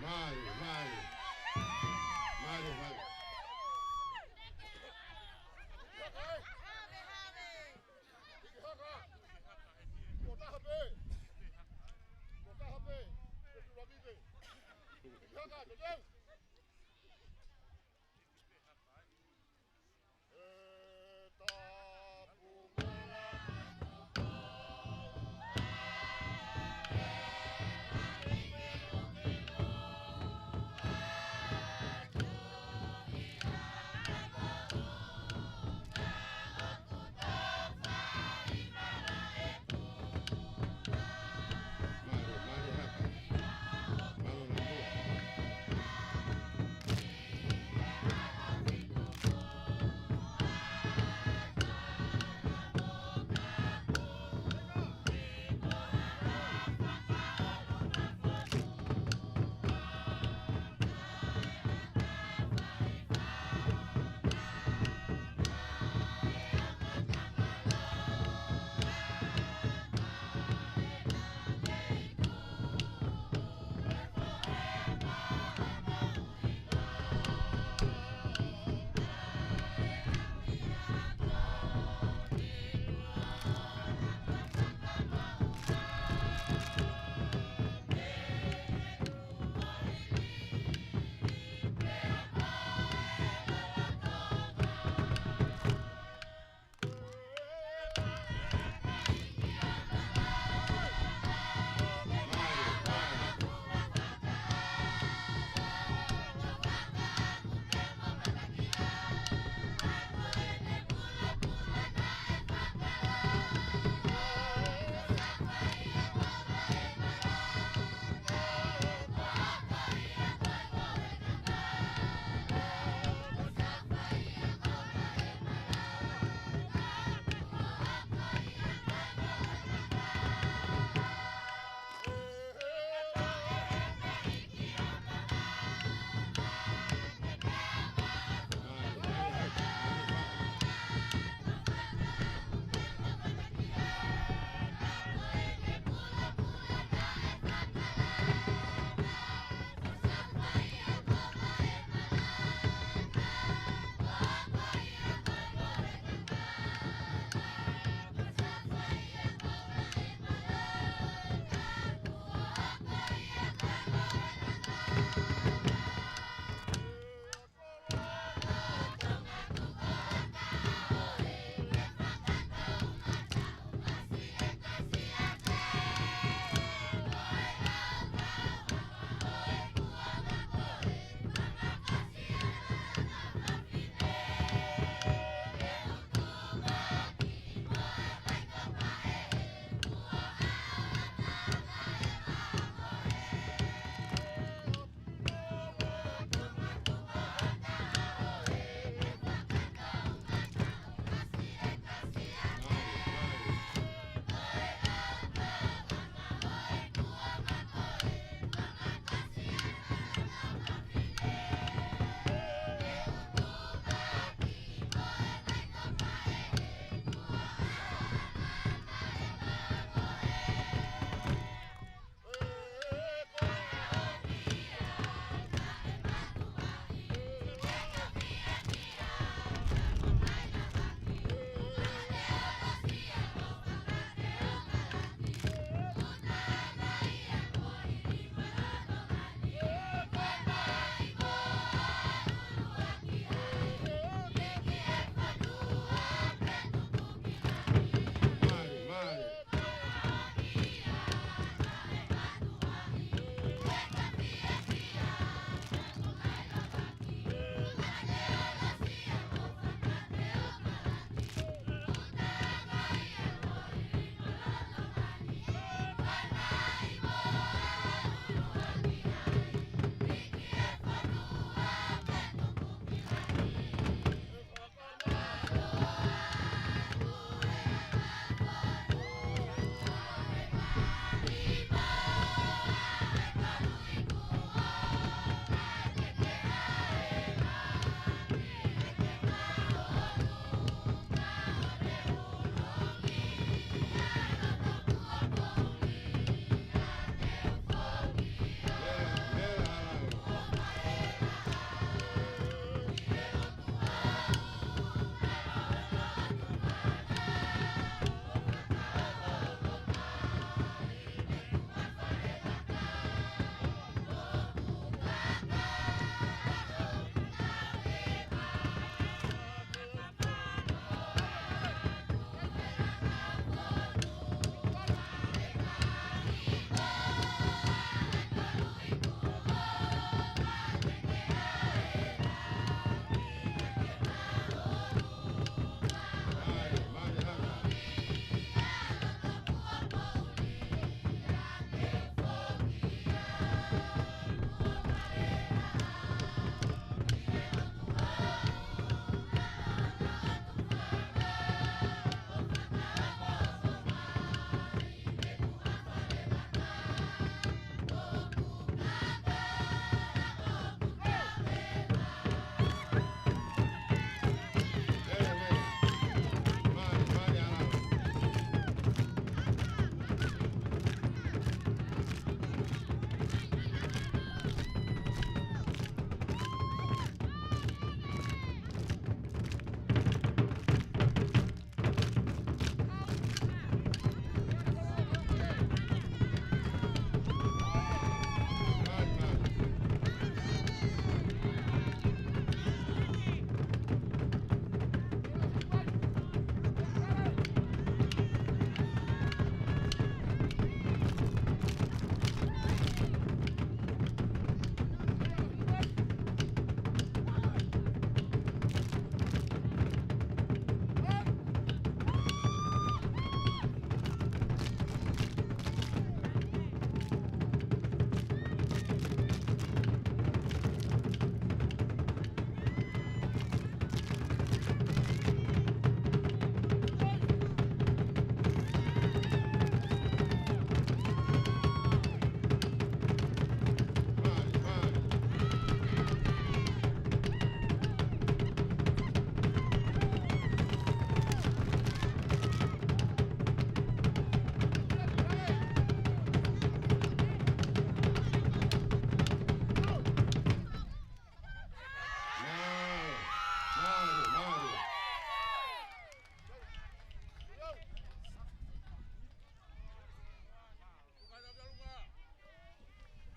Mālie, mālie. Mālie, mālie.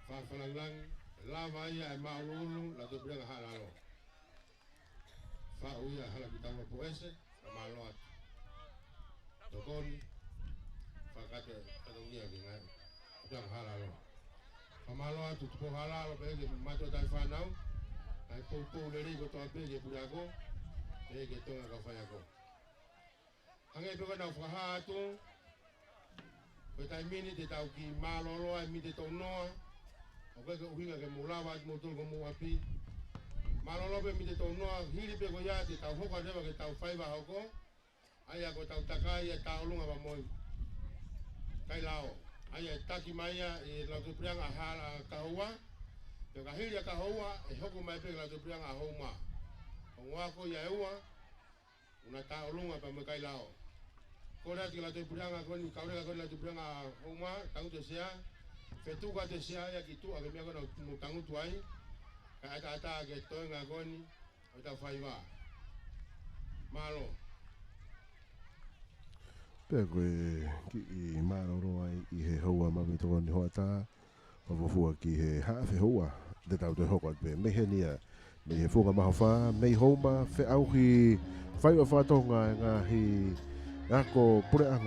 Fakafakalāngilangi, lava ia ʻe Māʻuluʻulu, Lautohi Puleʻanga Haʻalalo. Faʻu ia hala ki taua poese, ka mālō atu. Tokoni, fakakakato, katongia ki ngai. Puleʻanga Haʻalalo. Ka mālō atu, Tupou Haʻalalo, pehē ki he mātuʻa tauhi fānau, ʻa e poupou lelei kotoa pē ki he puleako, pehē ki he Tonga kau faiako. Hangē pē ko ʻenau fakahā atu, ko e taimi ni te tau kiʻi mālōlō ai mei he tau noa, ʻoku ʻikai ke ʻuhinga ke mou lava atu moutolu ki homou ʻapi. Mālōlō pē mei he tau noa, hili pē ko ia te tau hoko atu leva ki he tau faiva hoko, ʻa ia ko e tau takai ʻa e Taʻolunga pea mo e Kailao. ʻA ia ʻe taki mai ia ʻe Lautohi Puleʻanga ʻa Hala Kahoua, pea ka hili ʻa Kahoua, ʻe hoko mai pē ki he Lautohi Puleʻanga ʻa Houma. Ongo ako ia ʻe ua, ʻUna Taʻolunga pea mo e Kailao. Kole atu ki he Lautohi Puleʻanga ko eni, kauleka ko eni Lautohi Puleʻanga Houma, tangutu e sea, fetuku atu e sea ia ki tuʻa ki he meʻa ko ena ʻoku mou tangutu ai, kae ʻataʻatā ki he toenga ko eni ʻo e tau faiva. Mālō. Pea ko e kiʻi mālōlō ai ʻi he houa maʻu pē tokoni hoʻatā, ʻo fuofua ki he haʻa fehoua, te tau toe hoko atu pē. Mei heni ia, mei he Funga Mahofa, mei Houma, feʻauhi faiva faka-Tonga e ngaahi ako puleʻanga.